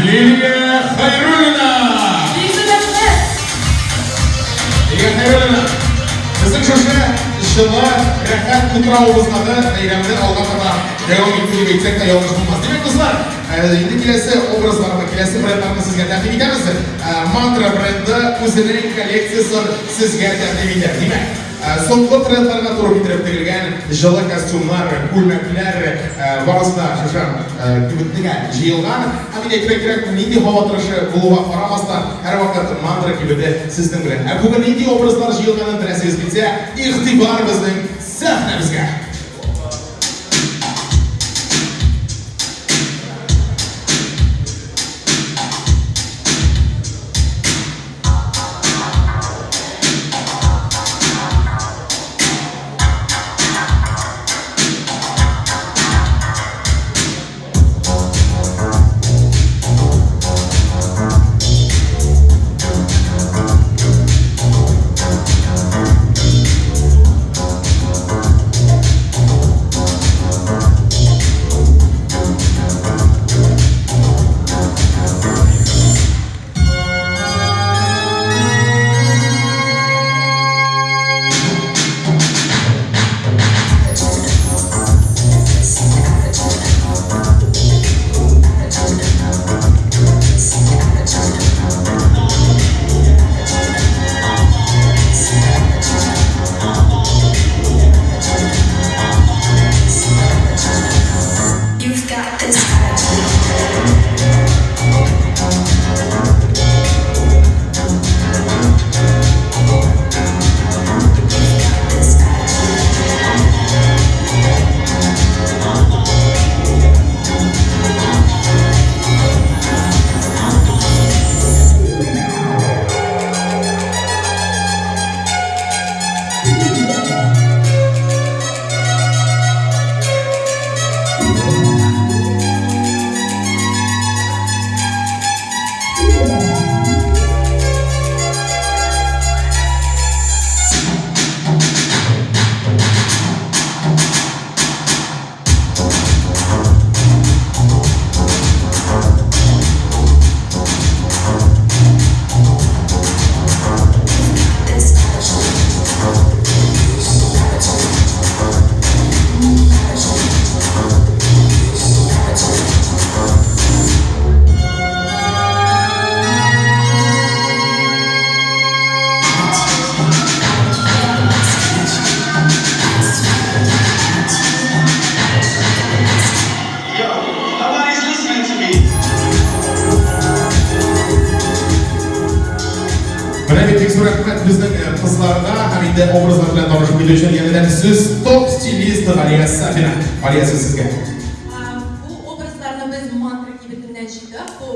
Лилия Хәйруллина! Бик зур рәхмәт! Лилия Хәйруллина, безнең шушы җылы, рәхәт утравыбыздагы бәйрәмне алга таба дәвам итү дип әйтсәк тә ялгыш булмас. Димәк, дуслар, инде киләсе образларны, киләсе брендларны сезгә тәкъдим итәбез. Мантра бренды үзенең коллекциясен сезгә тәкъдим итә. Димәк, соңгы трендларга туры китереп тегелгән җылы костюмнар, күлмәкләр, барысы да шушы кибетнегә җыелган. Һәм инде әйтергә кирәк, нинди һава торышы булуга карамастан, һәрвакыт Мантра кибете сезнең белән. Ә бүген нинди образлар җыелганын беләсегез килсә, игътибар безнең сәхнәбезгә! Менә бит бик зур рәхмәт безнең кызларга һәм инде образлар белән танышып китү өчен янәдән сүз топ стилист Галия Сафина. Галия, сүз сезгә. Бу образларны без Мантра кибетеннән җыйдык. Бу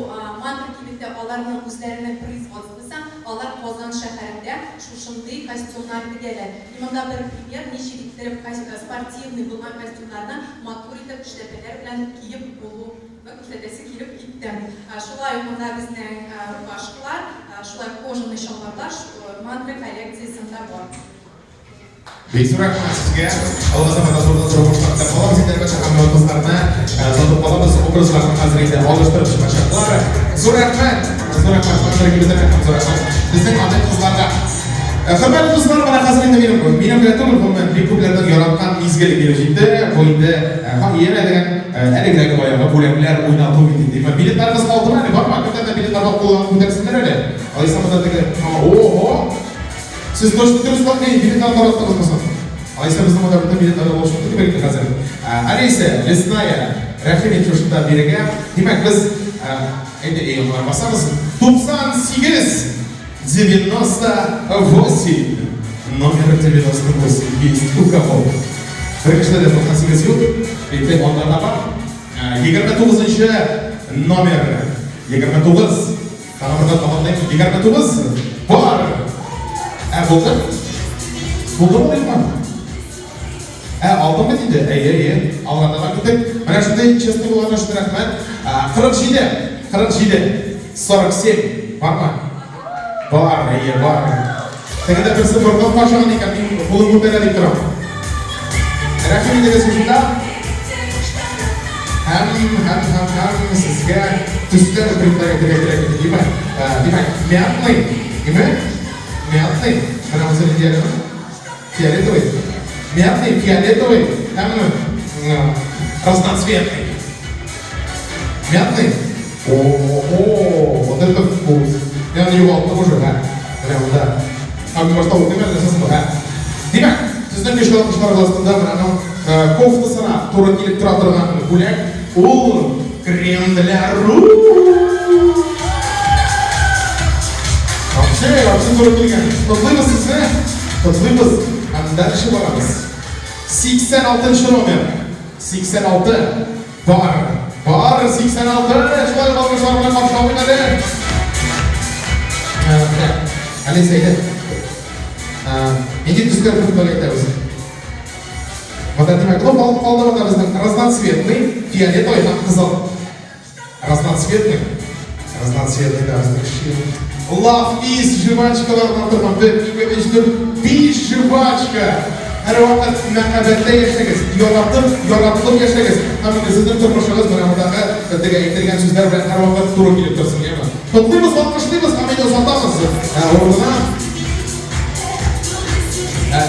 Мантра кибете аларның үзләренең производствосы. Алар Казан шәһәрендә шушындый костюмнар тегәләр. И монда бер пример, ничек иттереп спортивный булган костюмнарны матур итеп эшләпәләр белән киеп булу ны күрсәтәсе килеп китте. Шулай ук монда безнең рубашкалар, шулай ук кожаный чалбарлар Мантра коллекциясендә бар. Бик зур рәхмәт сезгә. Алга таба да зурдан-зур уңышлар теләп калабыз. Инде әлбәттә һәм кызларны озатып калабыз. Образларны хәзер инде алыштырып чыгачаклар. Зур рәхмәт. Зур рәхмәт Мантра кибетенә һәм зур рәхмәт безнең аның кызларга. Хөрмәтле дуслар, менә хәзер инде минем, минем генә түгел, гомумән, бик күпләрнең яраткан мизгеле килеп җитте. Бу инде һәм янә дигән әлегедәге баягы бүләкләр уйнату бит инде. Билетларыгыз калдымы әле? Бармы? Кемнәрдә билетлар бар, кулларын күтәрсеннәр әле. Алайса монда теге, ого! Сез точно дөрес ни, билетлар тараттыгызмы соң? Алайса безнең монда бөтен билетлар да булып чыкты дип әйтте хәзер. Алиса, Лесная, рәхим ит шушында бирегә. Димәк, без әйдә, әй, басабыз. 98 98. Номер 98 есть у кого? Бер кешедә дә 98 юк. Әйтәм, анда да бар. 29 номер. 29. Тагын бер кабатлыйм. 29 бар. Ә булды? Булды ул юкмы? Ә алдың бит инде. Әйе, әйе. Алганда да көттек. Менә шундый честный булган өчен рәхмәт. 47, 47, 47 бармы? Бар, әйе, бар. Тегендә берсе борынын кашыган икән, мин кулын күтәрә дип торам. Рәхим итегез шушында. Һәм, һәм, һәм, һәм сезгә. Төсләр предлагать итәргә кирәк иде, димәк. Димәк, мятный, димәк, мятный, менә монысы нинди әле? Фиолетовый. Мятный, фиолетовый һәм разноцветный. Мятный? О, вот это вкус. Мин аны югалттым уже, һә. Менә монда. Һәм мин башта укыйм әле, нәрсәсен бу, һә. Димәк, сезнең көчле алкышларыгыз астында менә аның кофтасына туры килеп тора торган бүләк, ул крем для рук. Вообще, вообще туры килгән. Котлыйбыз сезне, котлыйбыз. Һәм дальше барабыз. 86 номер. 86. Бар, бар, 86, шулай ук алкышлар белән каршы алыйк әле. Менә, Алиса, әйдә. Нинди төсләр турында әйтәбез? Монда димәк, ну, калды калды монда безнең разноцветный, фиолетовый һәм кызыл. Разноцветный. Разноцветный, да, безнең шил. Love is жвачкаларыннан торган 1, 2, 3, 4, 5 жвачка. Һәрвакыт мәхәббәттә яшәгез, яратып, яратылып яшәгез. Һәм инде сезнең тормышыгыз менә мондагы теге әйтелгән сүзләр белән һәрвакыт туры килеп торсын, яме. Котлыйбыз, алкышлыйбыз һәм инде озатабыз урынына.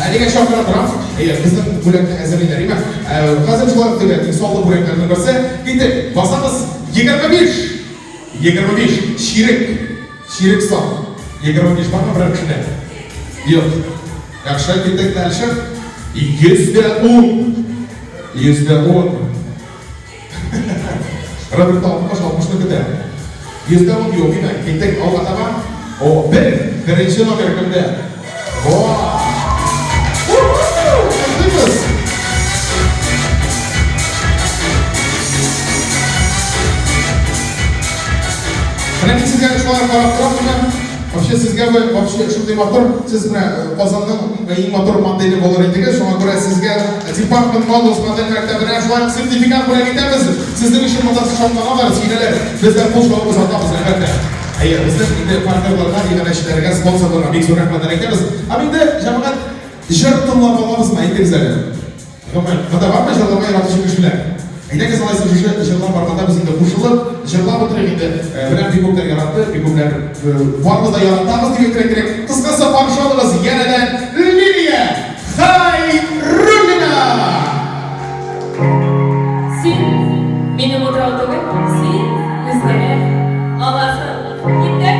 Әлегә чакыра торам. Әйе, безнең бүләкне әзерлиләр, име? Хәзер шулай ук теге иң саллы бүләкләрнең берсе. Киттек, басабыз. 25. 25 чирек. Чирек сан. 25 бармы берәр кешедә? Юк. Яхшы, киттек дальше. 110. 110. Роберт 60, 60-ны көтә. 110 юк, димәк, киттек алга таба. О, бер, беренче номер кемдә? Во! Котлыйбыз! Менә мин сезгә шулай карап торам, менә вообще сезгә бу вообще шундый матур, сез менә Казанның иң матур моделе булыр идегез, шуңа күрә сезгә Department Models модель мәктәбенә шулай ук сертификат бүләк итәбез. Сезнең өчен монда шатланалар, сөенәләр. Без дә кул чабып озатабыз, әлбәттә. Әйе, безнең инде партнерларга, иганәчеләргә, спонсорларга бик зур рәхмәтләр әйтәбез. Һәм инде, җәмәгать, җыр тыңлап алабызмы, әйтегез әле. Гомумән, монда бармы җырларга яратучы кешеләр? Әйдәгез алайса шушы җырлар барганда без инде кушылып, җырлап утырыйк инде. Менә бик күпләр яратты, бик күпләр барыбыз да яратабыз дип әйтергә кирәк. Кыскасы, каршы алыгыз янәдән Лилия Хәйруллина! Син минем утрау түгел, син үзгәрә аласың. Киттек!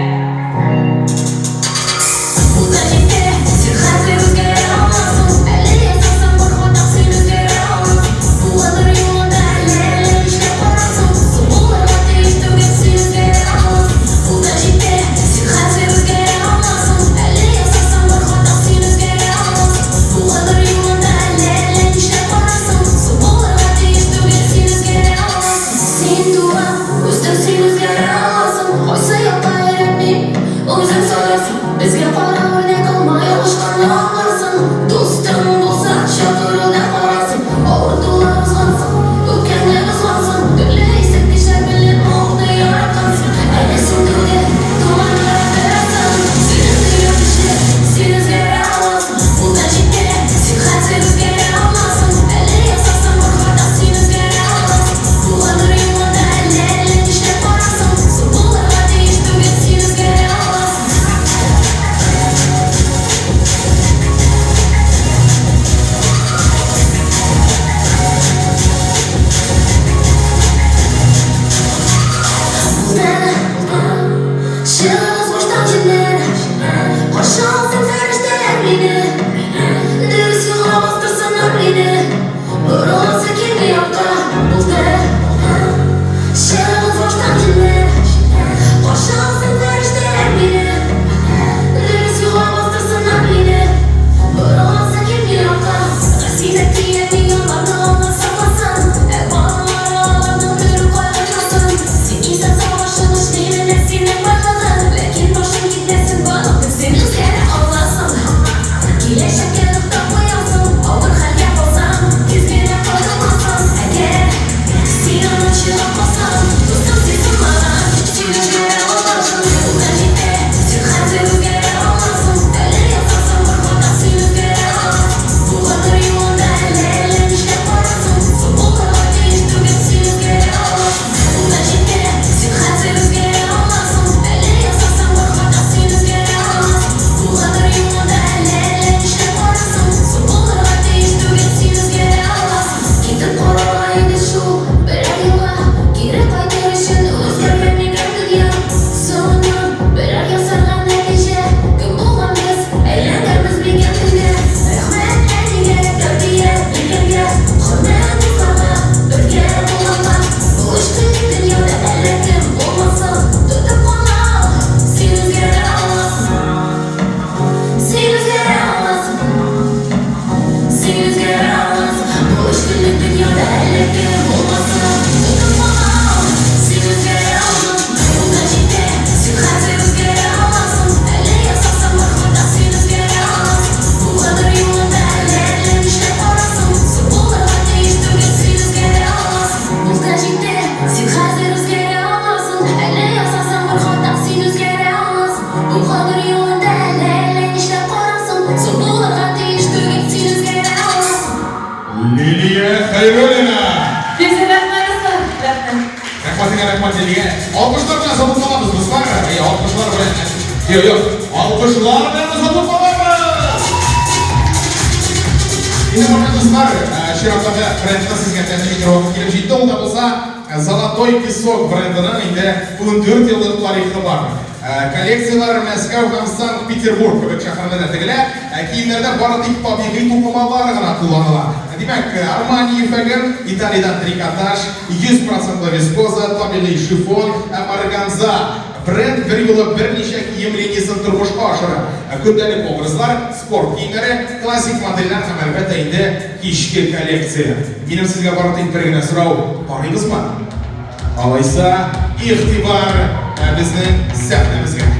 Ул да җитә, син хәзер үзгәрә аласың. Әле ясасаң бер хата, син үзгәрә аласың. Булгандыр юлыңда әллә әллә нишләп барасың. Соң булырга тиеш түгел, син үзгәрә аласың. Ул да җитә, син хәзер үзгәрә аласың. Әле ясасаң бер хата, син үзгәрә. Юк, юк, алкышлар белән озатып калабыз! Инде хөрмәтле дуслар, чираттагы брендны сезгә тәкъдим итәргә вакыт килеп җитте. Ул да булса Золотой песок брендының инде 14 еллык тарихы бар. Коллекцияләр Мәскәү һәм Санкт-Петербург кебек шәһәрләрдә тегелә. Киемнәрдә бары тик табигый тукымалар гына кулланыла. Димәк, Армани ефәге, Италиядән трикотаж, 100 процентлы вискоза, табигый шифон һәм органза. Бренд берьюлы берничә кием линиясен тормышка ашыра. Көндәлек образлар, спорт киемнәре, классик модельләр һәм, әлбәттә инде, кичке коллекция. Минем сезгә бары тик бер генә сорау, карыйбызмы? Алайса, игътибар безнең сәхнәбезгә!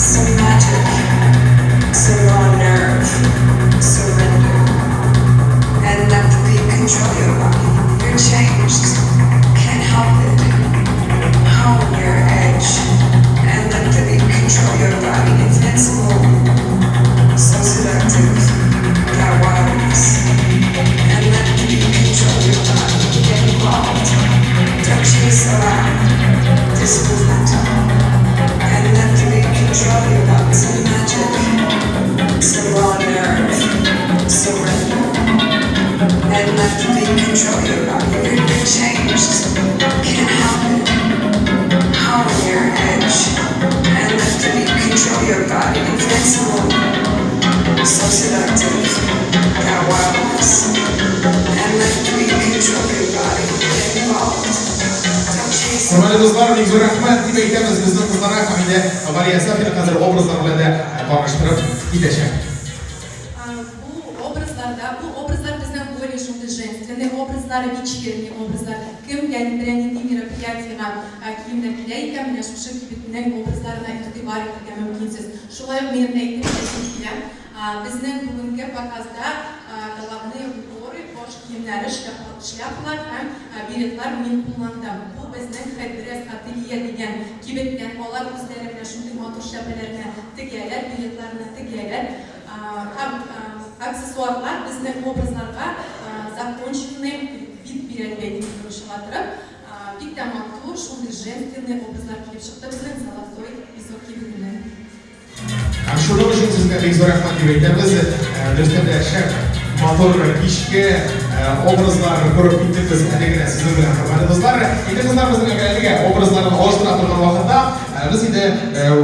Some magic, some raw nerve, surrender, and let the beat control your body. You're changed, can't help it. Hone your edge, and let the beat control your body. Invincible, so seductive, that wildness, and let the beat control your body. Get involved, don't chase around this movement. And let the beat control your body. Some magic, some raw nerve, surrender. And let the beat control your body. You're changed, can't help it. Hone your edge. And let the beat control your body. Invincible, so seductive, that wildness. And let the beat control your body. Get involved. Don't chase Хөрмәтле дуслар, бик зур рәхмәт дип әйтәбез безнең кызларга һәм инде Галия Сафина хәзер образлар белән дә таныштырып китәчәк. Бу образларда, бу образлар безнең более шундый женственный образлар, вечерний образлар. Кемгә берәр нинди мероприятиега киемнәр килә икән, менә шушы кибетнең образларына игътибар итәргә мөмкинсез. Шулай ук минем әйтеп үтәсем килә, безнең бүгенге показда головные уборы, баш киемнәре, шляпалар һәм беретлар мин кулландым. Бу безнең Headdress Ателье дигән кибеттән. Алар үзләре менә шундый матур шляпаларны тегәләр, беретларны тегәләр. Һәм аксессуарлар безнең образларга законченный вид бирә дип әйтим, чыга. Бик тә матур, шундый женственный образлар килеп чыкты безнең Золотой песок кибетеннән. Һәм шуның өчен сезгә бик зур рәхмәт дип әйтәбез. Дөрестән дә шәп, матур кичке образлар күреп киттек без әле генә сезнең белән, хөрмәтле дуслар. Инде кызлар безнең әлегә образларын алыштыра торган вакытта без инде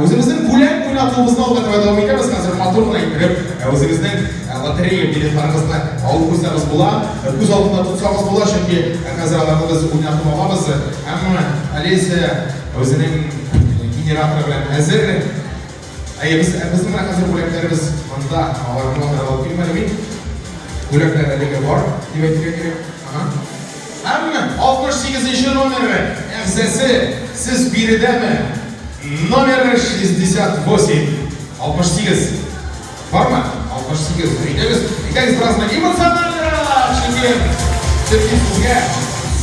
үзебезнең бүләк уйнатуыбызны алга таба дәвам итәбез. Хәзер матур гына иттереп үзегезнең лотерея билетларыгызны алып куйсагыз була, күз алдында тотсагыз була, чөнки хәзер аларны без уйнатып алабыз. Һәм Олеся үзенең генераторы белән әзер. Әйе, безнең менә хәзер бүләкләребез монда, аларны монда алып килмәдем мин. Бүләкләр әлегә бар, дип әйтергә кирәк. Ага. Һәм 68 номер әгъзасы, сез биредәме? Номер 68. 68. Бармы? 68. Әйдәгез, әйдәгез бераз гына эмоциональрак, чөнки сезгә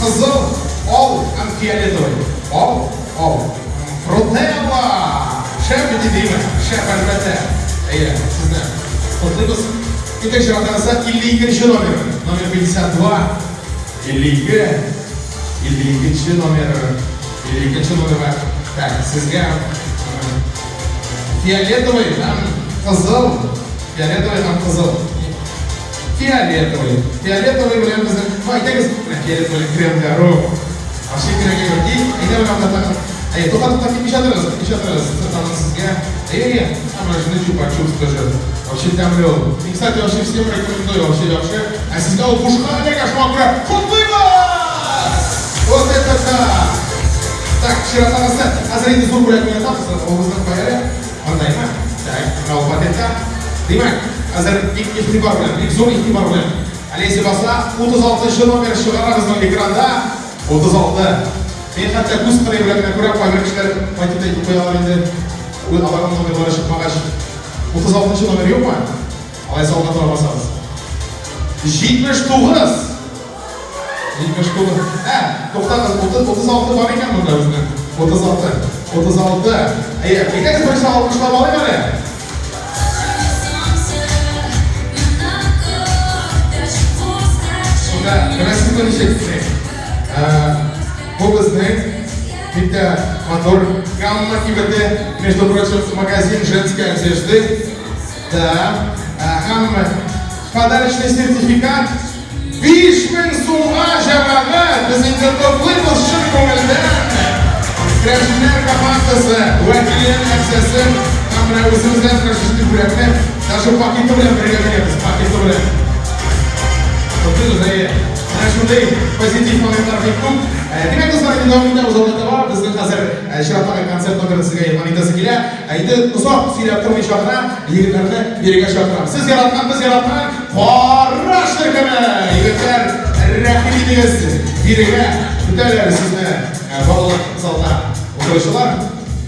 кызыл, ал һәм фиолетовый. Ал, ал. Фрутелла! Шәп бит, димме? Шәп, әлбәттә. Әйе, сезне котлыйбыз. Инде чираттагысы 52 номер. Номер 52. 52. 52 номер. 52 номерга. Так, сезгә фиолетовый һәм кызыл. Фиолетовый һәм кызыл. Фиолетовый. Фиолетовый белән безнең, ну, әйдәгез, менә фиолетовый кремгә, Вообще кирәк юк. И, әйдә менә монда тагын. Әйе, тукта, тукта, китмичә торыгыз, китмичә торыгыз. Тагын сезгә. Әйе, әйе, менә шундый чупа-чупс тоже. Вообще тәмле ул. Мин, кстати, вообще всем рекомендую, вообще яхшы. Ә сезгә ул бушка эләгә, шуңа күрә котлыйбыз! Вот это да! Так, чираттагысы. Хәзер инде зур бүләк уйнатабыз. Ул безнең кая әле? Андаймы? Так, менә ул пакетта. Димәк, хәзер бик игътибар белән, бик зур игътибар белән. Олеся баса, 36 номер чыгара безнең экранда. 36. Мин хәтта күз кырые белән генә күрәм, кайбер кешеләр кайтып та әйтеп куялар инде. Аларның номерлары чыкмагач. 36 нчы номер юкмы? Алайса алга таба басабыз. 79! 79. Ә, туктагыз, 36 бар икән монда безнең. 36. 36. Әйе, әйдәгез беренче алкышлап алыйк әле. Монда беләсезме ничек? Бу безнең бик тә матур Гамма кибете, между прочим, магазин женской одежды. Да. Һәм подарочный сертификат 5000 сумга, җәмәгать, без инде котлыйбыз чын күңелдән. Керәшеннәр командасы вәкилен әгъзасын һәм менә үзебездән менә шушы бүләкне даже пакеты белән бергә бирәбез, пакеты белән. Котлыйбыз, әйе. Менә шундый позитив моментлар бик күп. Димәк, дуслар, инде дәвам итәбез алга таба. Безнең хәзер чираттагы концерт номерын сезгә игълан итәсе килә. Ә инде озак сөйләп тормыйча гына егетләрне бирегә чакырам. Сез яраткан, без яраткан Караш төркеме! Егетләр, рәхим итегез бирегә. Көтәләр сезне барлык залда утыручылар.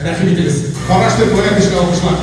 Рәхим итегез. Караш төркеменә көчле алкышлар.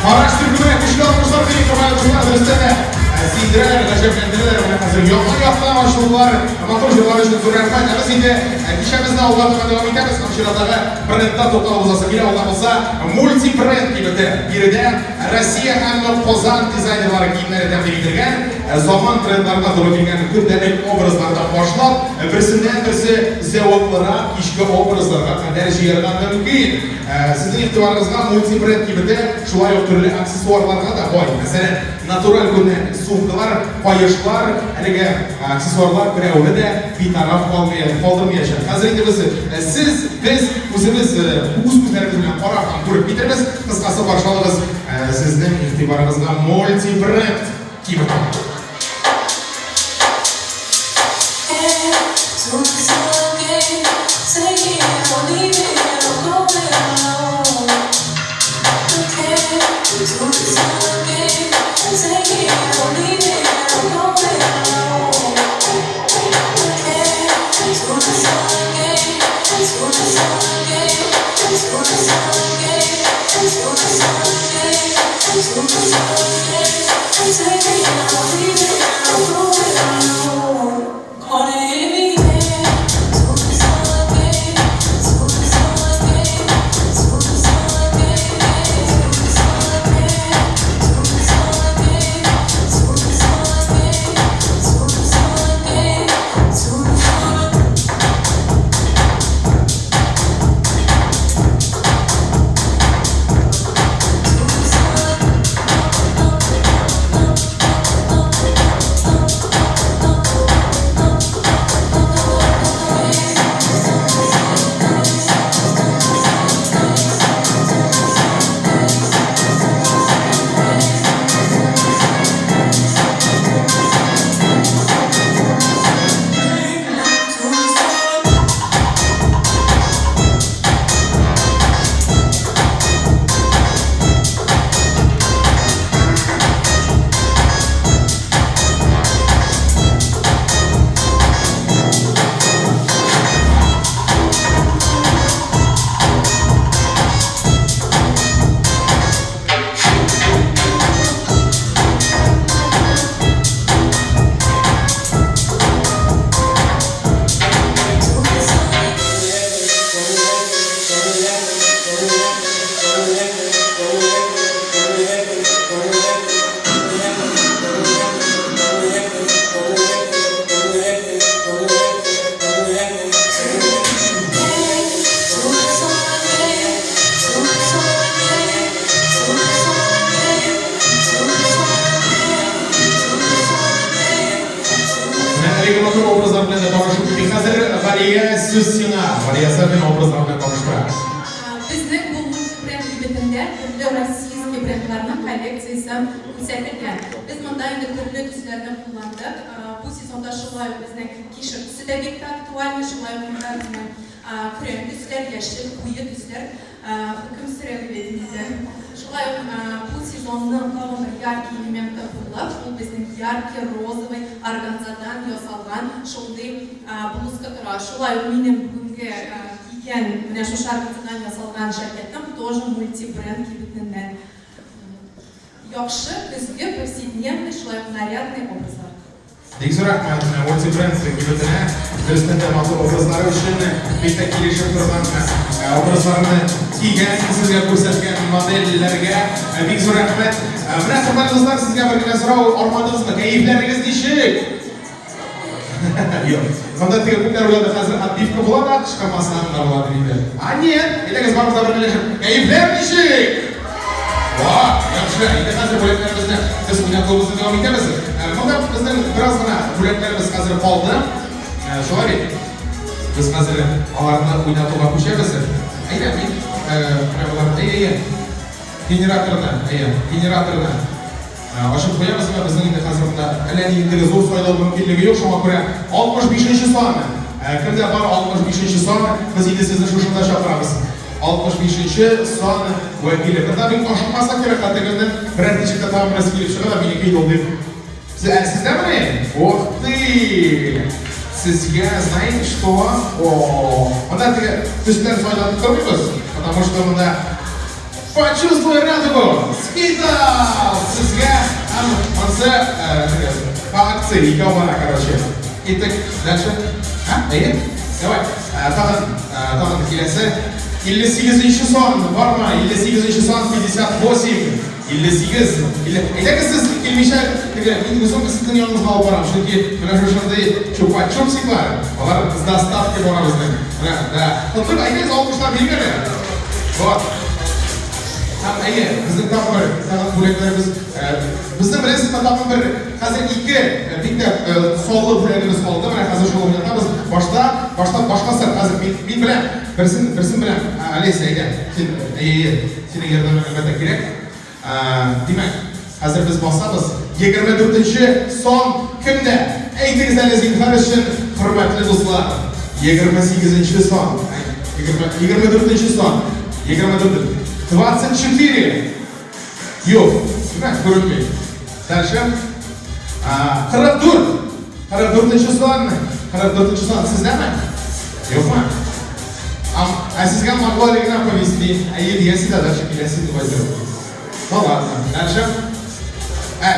Караш төркеменә көчле алкышлар бирик, хөрмәтле дуслар, дөрестән дә. Сөендерәләр, гаҗәпләндерәләр. Менә хәзер яңа яктан ачылдылар. Матур җырлар өчен зур рәхмәт. Ә без инде кичәбезне алга таба дәвам итәбез. Һәм чираттагы брендта тукталып узасы килә. Ул да булса мультибренд кибете. Биредә Россия һәм Казан дизайнерлары киемнәре тәкъдим ителгән. Заман трендларына туры килгән көндәлек образлардан башлап, берсеннән-берсе зәвыклырак кичке образларга кадәр җыярга мөмкин. Сезнең игътибарыгызга мультибренд кибете шулай ук төрле аксессуарларга да бай. Мәсәлән, натураль күннән сумкалар, каешлар, әлеге аксессуарлар берәүне дә битараф калдырмаячак. Хәзер инде без, сез, без үзебез үз күзләребез белән карап һәм күреп китербез. Кыскасы, каршы алыгыз, сезнең игътибарыгызга мультибренд кибете. Менә әлеге матур образлар белән дә танышып китик. Хәзер Галия, сүз сиңа. Галия Сафина образлар белән таныштыра. Безнең бу мультибренд кибетендә төрле российский брендларның коллекциясе күрсәтелгән. Без монда инде төрле төсләрне кулландык. Бу сезонда шулай ук безнең кишер төсе дә бик тә актуальный, шулай ук монда безнең көрән төсләр, яшел, куе төсләр хөкем сөрә дип әйтим инде. Шулай ук бу сезонның тагын бер яркий элементы булып, ул безнең яркий розовый органзадан ясалган шундый блузка тора. Шулай ук минем бүгенге кигән менә шушы органзадан ясалган жакетым тоже мультибренд кибетеннән. Яхшы, көзге, повседневный, шулай ук нарядный образлар. Бик зур рәхмәт менә Мультибренд кибетенә. Дөрестән дә матур образлары өчен бик тә килешеп торган образларны кигән, сезгә күрсәткән модельләргә бик зур рәхмәт. Менә, хөрмәтле дуслар, сезгә бер генә сорау, армадыгызмы? Кәефләрегез ничек? Юк. Монда теге күпләр уйлады, хәзер отбивка була да, кычкырмасаң да була дип инде. А нет, әйдәгез барыбыз да бергәләшеп, кәефләр ничек? Ва, яхшы. Инде хәзер бүләкләребезне без уйнатуыбызны дәвам итәбез. Монда безнең бераз гына бүләкләребез хәзер калды. Шулай бит? Без хәзер аларны уйнатуга күчәбез. Әйдә, мин менә болар, әйе, әйе. Генераторны, әйе, генераторны ачып куябыз. Менә безнең инде хәзер монда әллә нинди зур сайлау мөмкинлеге юк, шуңа күрә 65 нче сан. Кемдә бар 65 нче сан? Без инде сезне шушында чакырабыз. 65 нче сан вәкиле. Монда бик ашыкмаска кирәк, хәтта кемнең берәр ничек тә тагын берсе килеп чыга да, минеке иде ул дип. Ә сездәмени? Ух ты! Сезгә, знаете что? О, монда теге төсләр сайлатып тормыйбыз, потому что монда Почувствуй радугу! Скидал! Сезгә Һәм ансы по акции икәү бара, короче. Киттек. Дальше. А, әйе? Давай. Тагын, тагын киләсе. 58 сан бармы? 58 сан, 58. 58. Әйдәгез, сез килмичә, теге, мин үзем сезнең яныгызга алып барам, чөнки менә шушындый чупа-чупсиклар, алар с доставкой бара безнең. Менә, да. Котлыйк, әйдәгез, алкышлар бирик әле. Вот. Һәм әйе, безнең тагын бер, тагын бүләкләребез, безнең беләсезме, тагын бер, хәзер ике бик тә саллы бүләгебез калды. Менә хәзер шул уйнатабыз. Башта, башта башкасы, хәзер мин, мин беләм. Берсен, берсен беләм. Олеся, әйдә. Син, әйе, әйе, синең ярдәмең әлбәттә кирәк. Димәк, хәзер без басабыз. 24 нче сан кемдә? Әйтегез әле, зинһар өчен, хөрмәтле дуслар. 28 нче сан. 24 нче сан. 24. 24. Юк. Димәк, күренми. Дальше. 44. 44 нче сан. 44 нче сан сездәме? Юкмы? Ә сезгә могу әле генә повести. Әйе диясе дә дальше киләсе дип әйтер. Ну ладно, дальше. Ә.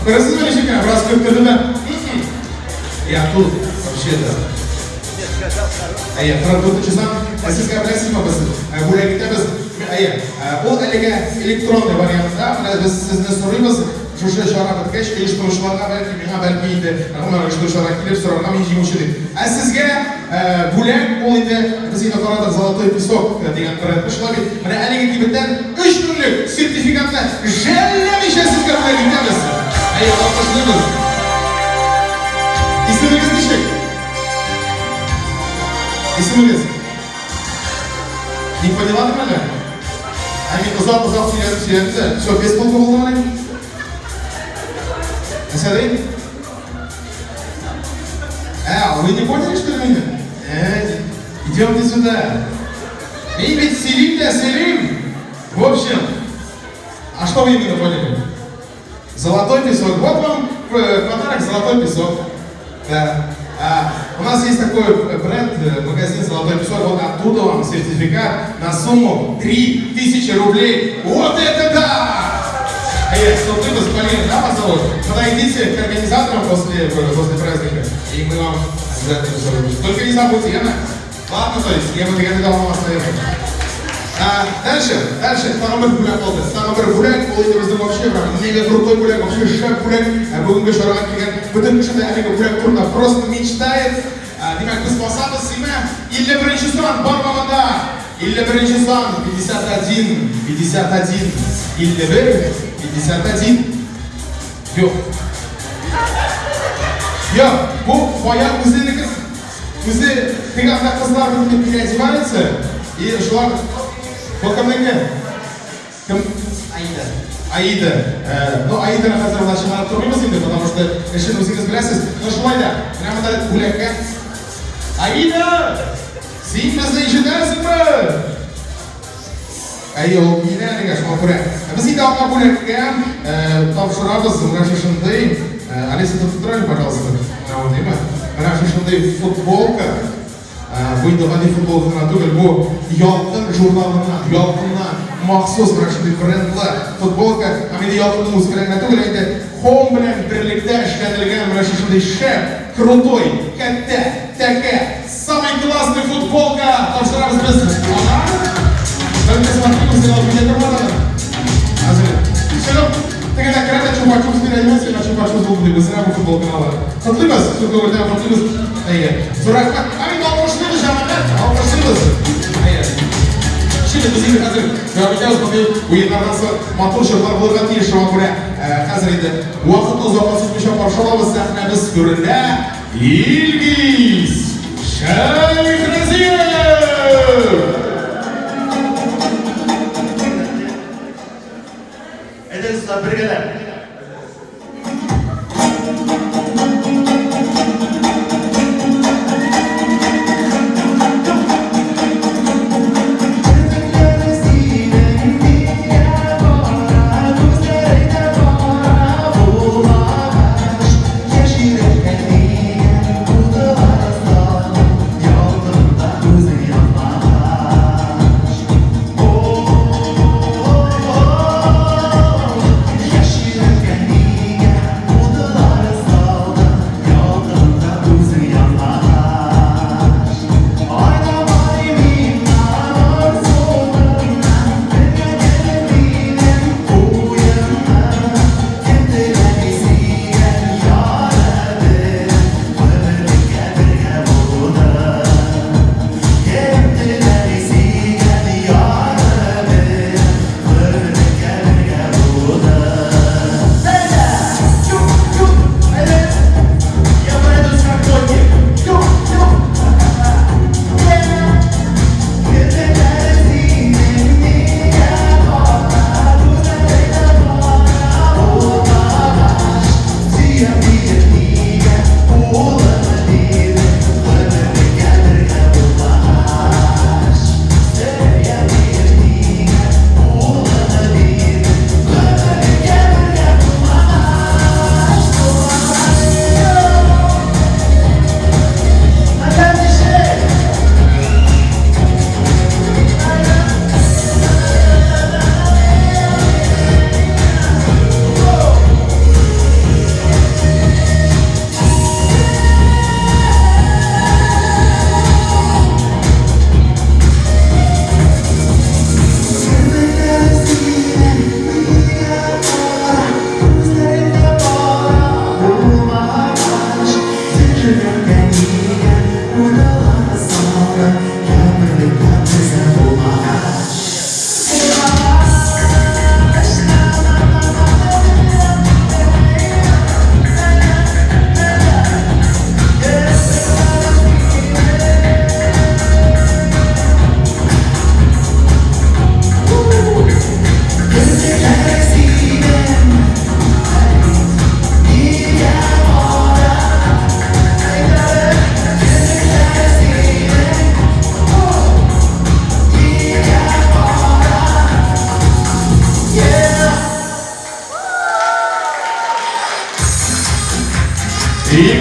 Күрәсезме ничек кенә, бераз көттерде дә. Я тут, вообще-то. Әйе, 44 сан. Ә сезгә беләсезме без бүләк итәбез. Әйе, ул әлегә электронный вариантта. Менә без сезне сорыйбыз. Шушы чара беткәч, оештыручыларга, бәлки, миңа, бәлки инде, гомумән, оештыручыларга килеп сорарга, мин җиңүче дип. Ә сезгә бүләк, ул инде, без инде карадык, Золотой песок дигән брендны, шулай бит? Менә әлеге кибеттән өч меңлек сертификатны жәлләмичә сезгә бүләк итәбез. Әйе, алкышлыйбыз. Исемегез ничек? Исемегез? Не поняла әллә? Ә мин озак-озак сөйләдем, сөйләдем дә, все, без толку булдымыни? Нәрсә ди? Ә, вы не поняли, что ли, меня? Э, идемте сюда. Мин ведь сөйлим дә сөйлим. В общем, а что вы именно поняли? Золотой песок. Вот вам подарок «Золотой песок». Да. А, у нас есть такой бренд, магазин «Золотой песок». Вот оттуда вам сертификат на сумму 3000 рублей. Вот это да! Эй, что ты, господин, да, вас зовут? Подойдите к организаторам после праздника, и мы вам обязательно все выпишем. Только не забудьте, яме? Ладно, то есть, я бы дигәндә дә алмас, наверное. А, дальше, дальше, тагын бер бүләк калды. Тагын бер бүләк, ул инде безнең вообще прям мега крутой бүләк, вообще шәп бүләк. Ә, бүгенге чарага килгән бөтен кеше дә әлеге бүләк турында просто мечтает. А, димәк, без басабыз, симе? 51 сан, бармы монда? 51 сан, 51, 51, 51, 51. Юк. Юк, бу бая үзенеке. Үзе теге анда кызлар бит переодеваются, и шулар бу кемнеке? Кем? Аида. Аида. Ну, Аиданы хәзер алар чыгарып тормыйбыз инде, потому что эшен үзегез беләсез. Но шулай да, менә монда бүләккә. Аида! Син безне ишетәсеңме? Әйе, ул киенә әлегә, шуңа күрә. Без инде аңа бүләккә тапшырабыз менә шушындый. Алиса, тотып тор әле, пожалуйста. Менә ул, димме? Менә шушындый футболка. Бу инде гади футболка гына түгел, бу Ялкын журналыннан, Ялкыннан махсус менә шундый брендлы футболка. Һәм инде Ялкынның үзе белән генә түгел, ә инде Home белән берлектә эшләнелгән менә шушындый шәп, крутой, кәттә, тәкә, самый классный футболка тапшырабыз без аңа. Только смотри, үзең алып китә тормады. Хәзер. Чыгып, тегедә керә дә чупа-чупс бирә, юк, сиңа чупа-чупс булды дип, үзенә бу футболканы ала. Котлыйбыз, зур күңелдән котлыйбыз. Әйе. Зур рәхмәт. Ә инде алкышлыйбыз, җәмәгать, алкышлыйбыз. Әйе. Şimdi без инде хәзер дәвам итәбез мондый уеннардан соң матур җырлар булырга тиеш, шуңа күрә хәзер инде вакытны озакка сузмыйча каршы алабыз сәхнәбез түрендә Илгиз Шәйхразиев! Әйдәгез, дуслар, бергәләп.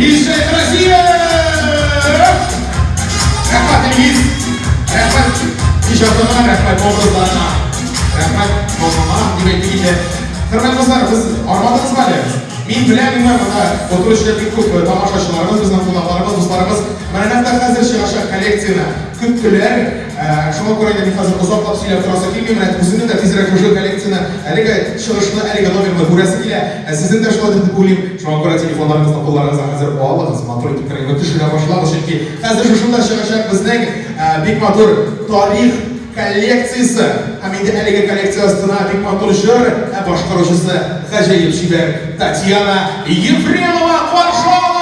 Илгиз Шәйхразиев! Рәхмәт, Илгиз! Рәхмәт иҗатыңа, рәхмәт образларыңа, рәхмәт моңыңа, дип әйтик инде. Хөрмәтле дуслар, без армадыгызмы әле? Мин беләм, инде монда утыручы бик күп тамашачыларыбыз, безнең кунакларыбыз, дусларыбыз. Менә нәкъ тә хәзер чыгачак коллекцияне көттеләр. Шуңа күрә инде мин хәзер озаклап сөйләп торасы килми. Менә үземнең дә тизрәк шушы коллекцияне, әлеге чыгышны, әлеге номерны күрәсе килә. Сезнең дә шулай дип уйлыйм. Шуңа күрә телефоннарыгызны кулларыгызга хәзер алыгыз, матур итеп керегез, төшерә башлагыз, чөнки хәзер шушында чыгачак безнең бик матур тарих коллекциясе. Һәм инде әлеге коллекция астына бик матур җыр, ә башкаручысы гаҗәеп чибәр Татьяна Ефремова. Каршы алабыз!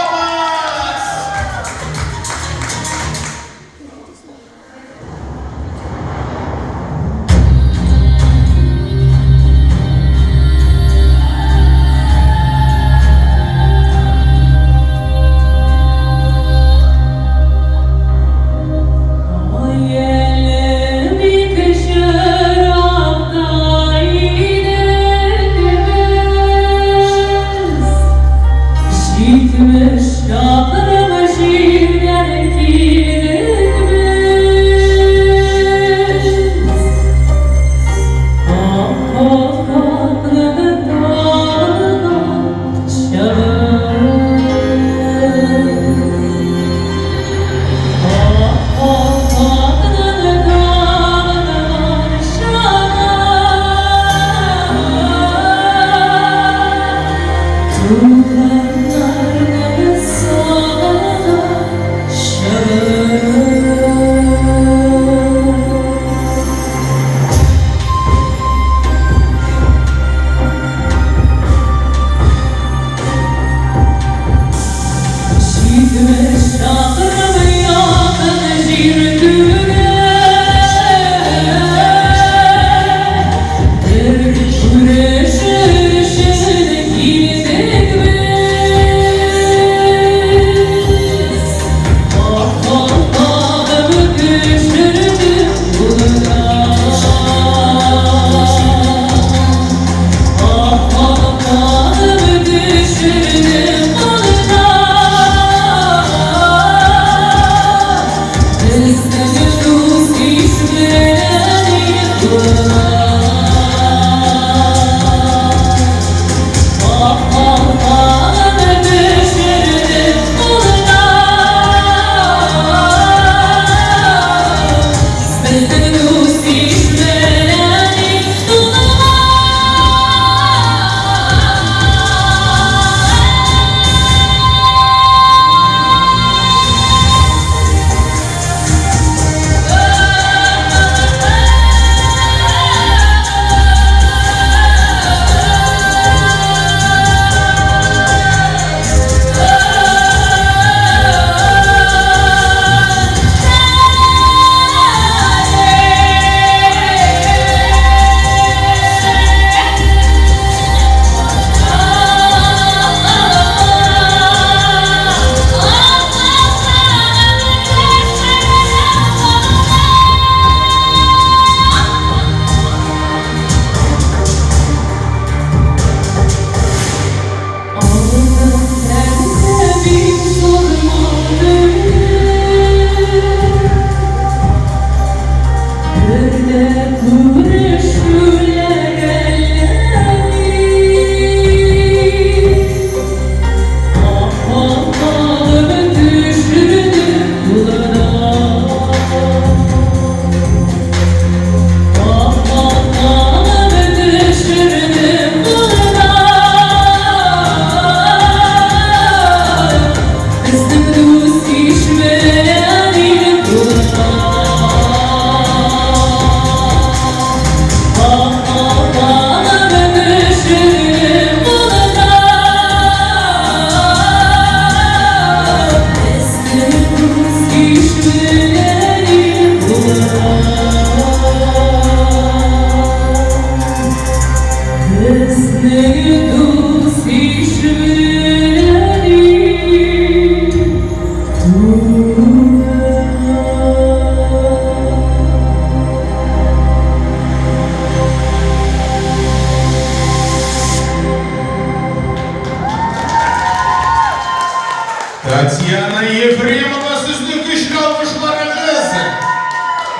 Татьяна Ефремова, сезнең көчле алкышларыгыз!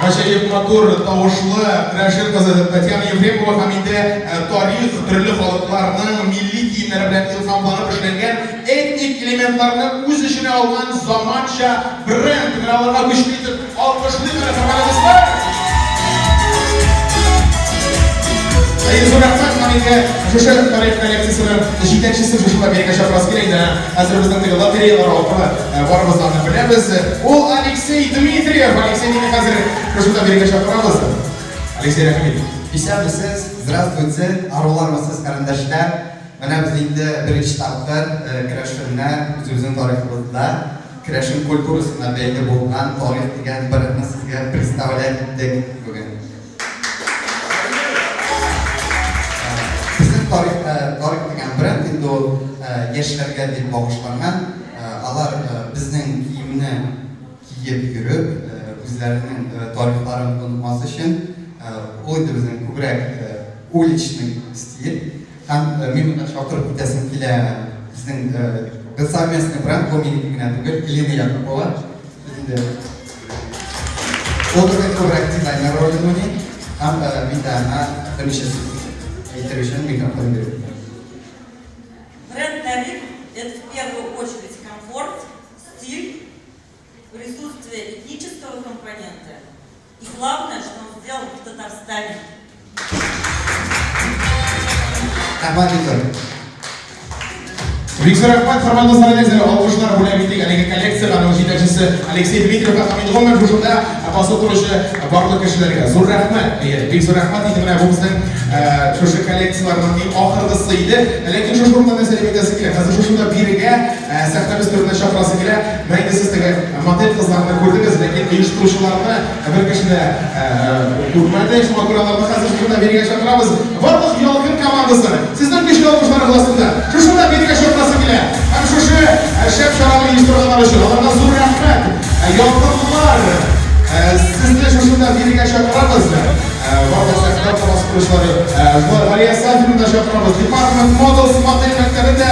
Гаҗәеп матур тавышлы керәшен кызы Татьяна Ефремова һәм инде э, тарих төрле халыкларның милли киемнәре белән илһамланып эшләнгән этник элементларны үз эченә алган заманча бренд. Менә аларга көчле итеп алкышлыйк әле, хөрмәтле дуслар! Әйе, зур рәхмәт һәм инде шушы тарих коллекциясенең җитәкчесе шушында бирегә чакырасы килә инде. Хәзер безнең теге лотереялар алкы барыбыз да аны беләбез. Ул Алексей Дмитриев. Алексей мине хәзер шушында бирегә чакырабыз. Алексей, рәхим ит. Исәнмесез, здравствуйте, арулармысыз, карендәшләр. Менә без инде беренче тапкыр керәшеннәр үзебезнең тарихыбызда керәшен культурасына бәйле булган тарих дигән брендны сезгә представлять иттек бүген. Безнең тарих, тарих дигән бренд инде ул яшьләргә дип багышланган. Алар безнең киемне киеп йөреп, үзләренең тарихларын онытмас өчен, ул инде безнең күбрәк уличный стиль. Һәм мин монда чакырып китәсем килә безнең без совместный бренд, бу минеке генә түгел, Елена Якупова. Без инде ул безнең күбрәк дизайнер ролен уйный. Һәм мин дә аңа берничә сүз әйтер өчен микрофон бирәм. Бренд Тарих – это в первую очередь комфорт, стиль, присутствие этнического компонента и главное, что он сделан в Татарстане. Рәхмәт, Виктор. Бик зур рәхмәт, хөрмәтле дуслар, әйдәгез, алкышлар бүләк итик әлеге коллекциягә, аның җитәкчесе Алексей Дмитриевка һәм инде гомумән шушында басып торучы барлык кешеләргә. Зур рәхмәт. Әйе, бик зур рәхмәт. Инде менә бу безнең шушы коллекцияләрнең иң ахыргысы иде. Ләкин шушы урында нәрсә дип әйтәсе килә? Хәзер шушында бирегә сәхнәбез түренә чакырасы килә. Менә инде сез теге модель кызларны күрдегез, ләкин оештыручыларны бер кеше дә күрмәде. Шуңа күрә аларны хәзер шушында бирегә чакырабыз. Барлык Ялкын командасы, сезнең көчле алкышларыгыз астында шушында бирегә чакырасы килә. Һәм шушы шәп чараны оештырганнар өчен аларга зур рәхмәт. Ялкынлылар, сезне шушында бирегә чакырабыз. Барлык сәхнә баскычлары, Галия Сафина да чакырабыз. Department Models модель мәктәбен дә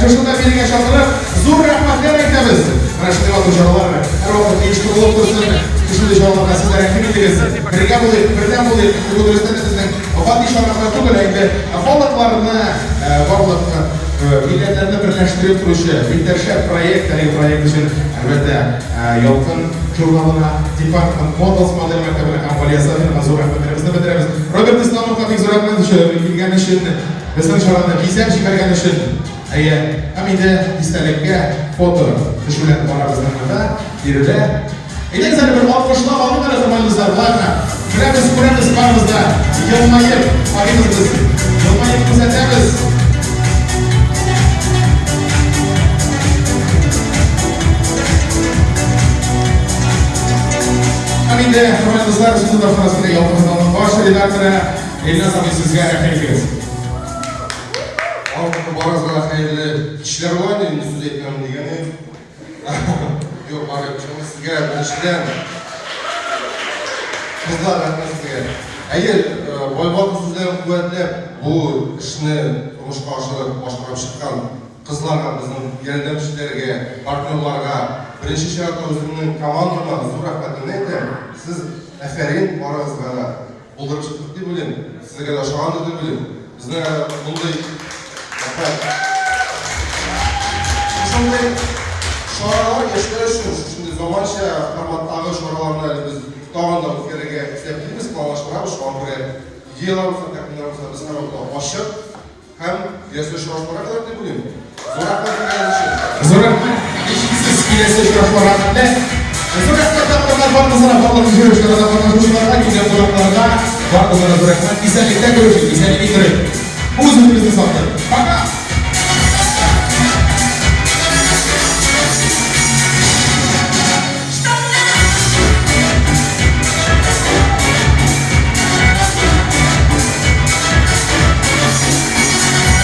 шушында бирегә чакырып, зур рәхмәтләр әйтәбез. Менә шундый матур чаралар һәрвакыт оештырылып торсын. Шундый чараларга сез дә рәхим итегез. Бергә булыйк, бердәм булыйк. Бу дөрестән дә безнең гади чара гына түгел, ә инде халыкларны, барлык милләтләрне берләштереп торучы бик тә шәп проект. Әлеге проект өчен, әлбәттә, Ялкын журналына, Department Models модель мәктәбенә һәм Галия Сафинага зур рәхмәтләребезне белдерәбез. Роберт Исламовка бик зур рәхмәт килгән өчен, безнең чараны бизәп җибәргән өчен. Әйе, һәм инде истәлеккә фото төшүләр бара безнең монда, биредә. Әйдәгез әле бер алкышлап алыйк әле, хөрмәтле дуслар, болай гына. Беләбез, күрәбез барыбыз да. Елмаеп карыйбыз без. Елмаеп күзәтәбез. Һәм инде, хөрмәтле дуслар, сүзне тапшырасы килә Ялкын журналының баш редакторы Илназ абый, сезгә рәхмәт итегез. Барыгызга да хәерле кичләр була инде, инде сүз әйтмәм дигән идем. Юк, Мария, шуны сезгә беренчедән кызлар, рәхмәт сезгә. Әйе, Байбатов сүзләрен куәтләп, бу эшне тормышка ашырып, башкарып чыккан кызларга, безнең ярдәмчеләргә, партнерларга, беренче чиратта үземнең командама зур рәхмәтемне әйтәм. Сез афәрин барыгызга да. Булдырып чыктык дип уйлыйм. Сезгә дә ошагандыр дип уйлыйм. Безне мондый рәхмәт. Шушындый чаралар яшьләр өчен, шушындый заманча форматтагы чараларны әле без тагын да үткәрергә исәплибез, планлаштырабыз. Шуңа күрә идеяләр булса, тәкъдимнәр булса, без һәрвакытта ачык. Һәм киләсе очрашуларга кадәр дип уйлыйм. Зур рәхмәт килгәнегез өчен. Зур рәхмәт. Һичшиксез киләсе очрашуларга хәтле. Зур рәхмәт тапкырлар барыгызга, барлык җыелышларда катнашучыларга, килгән кунакларга, барыгызга зур рәхмәт. Исәнлектә күрешик, исәнлек торыйк. Үз-үзебезне саклыйк. Пока!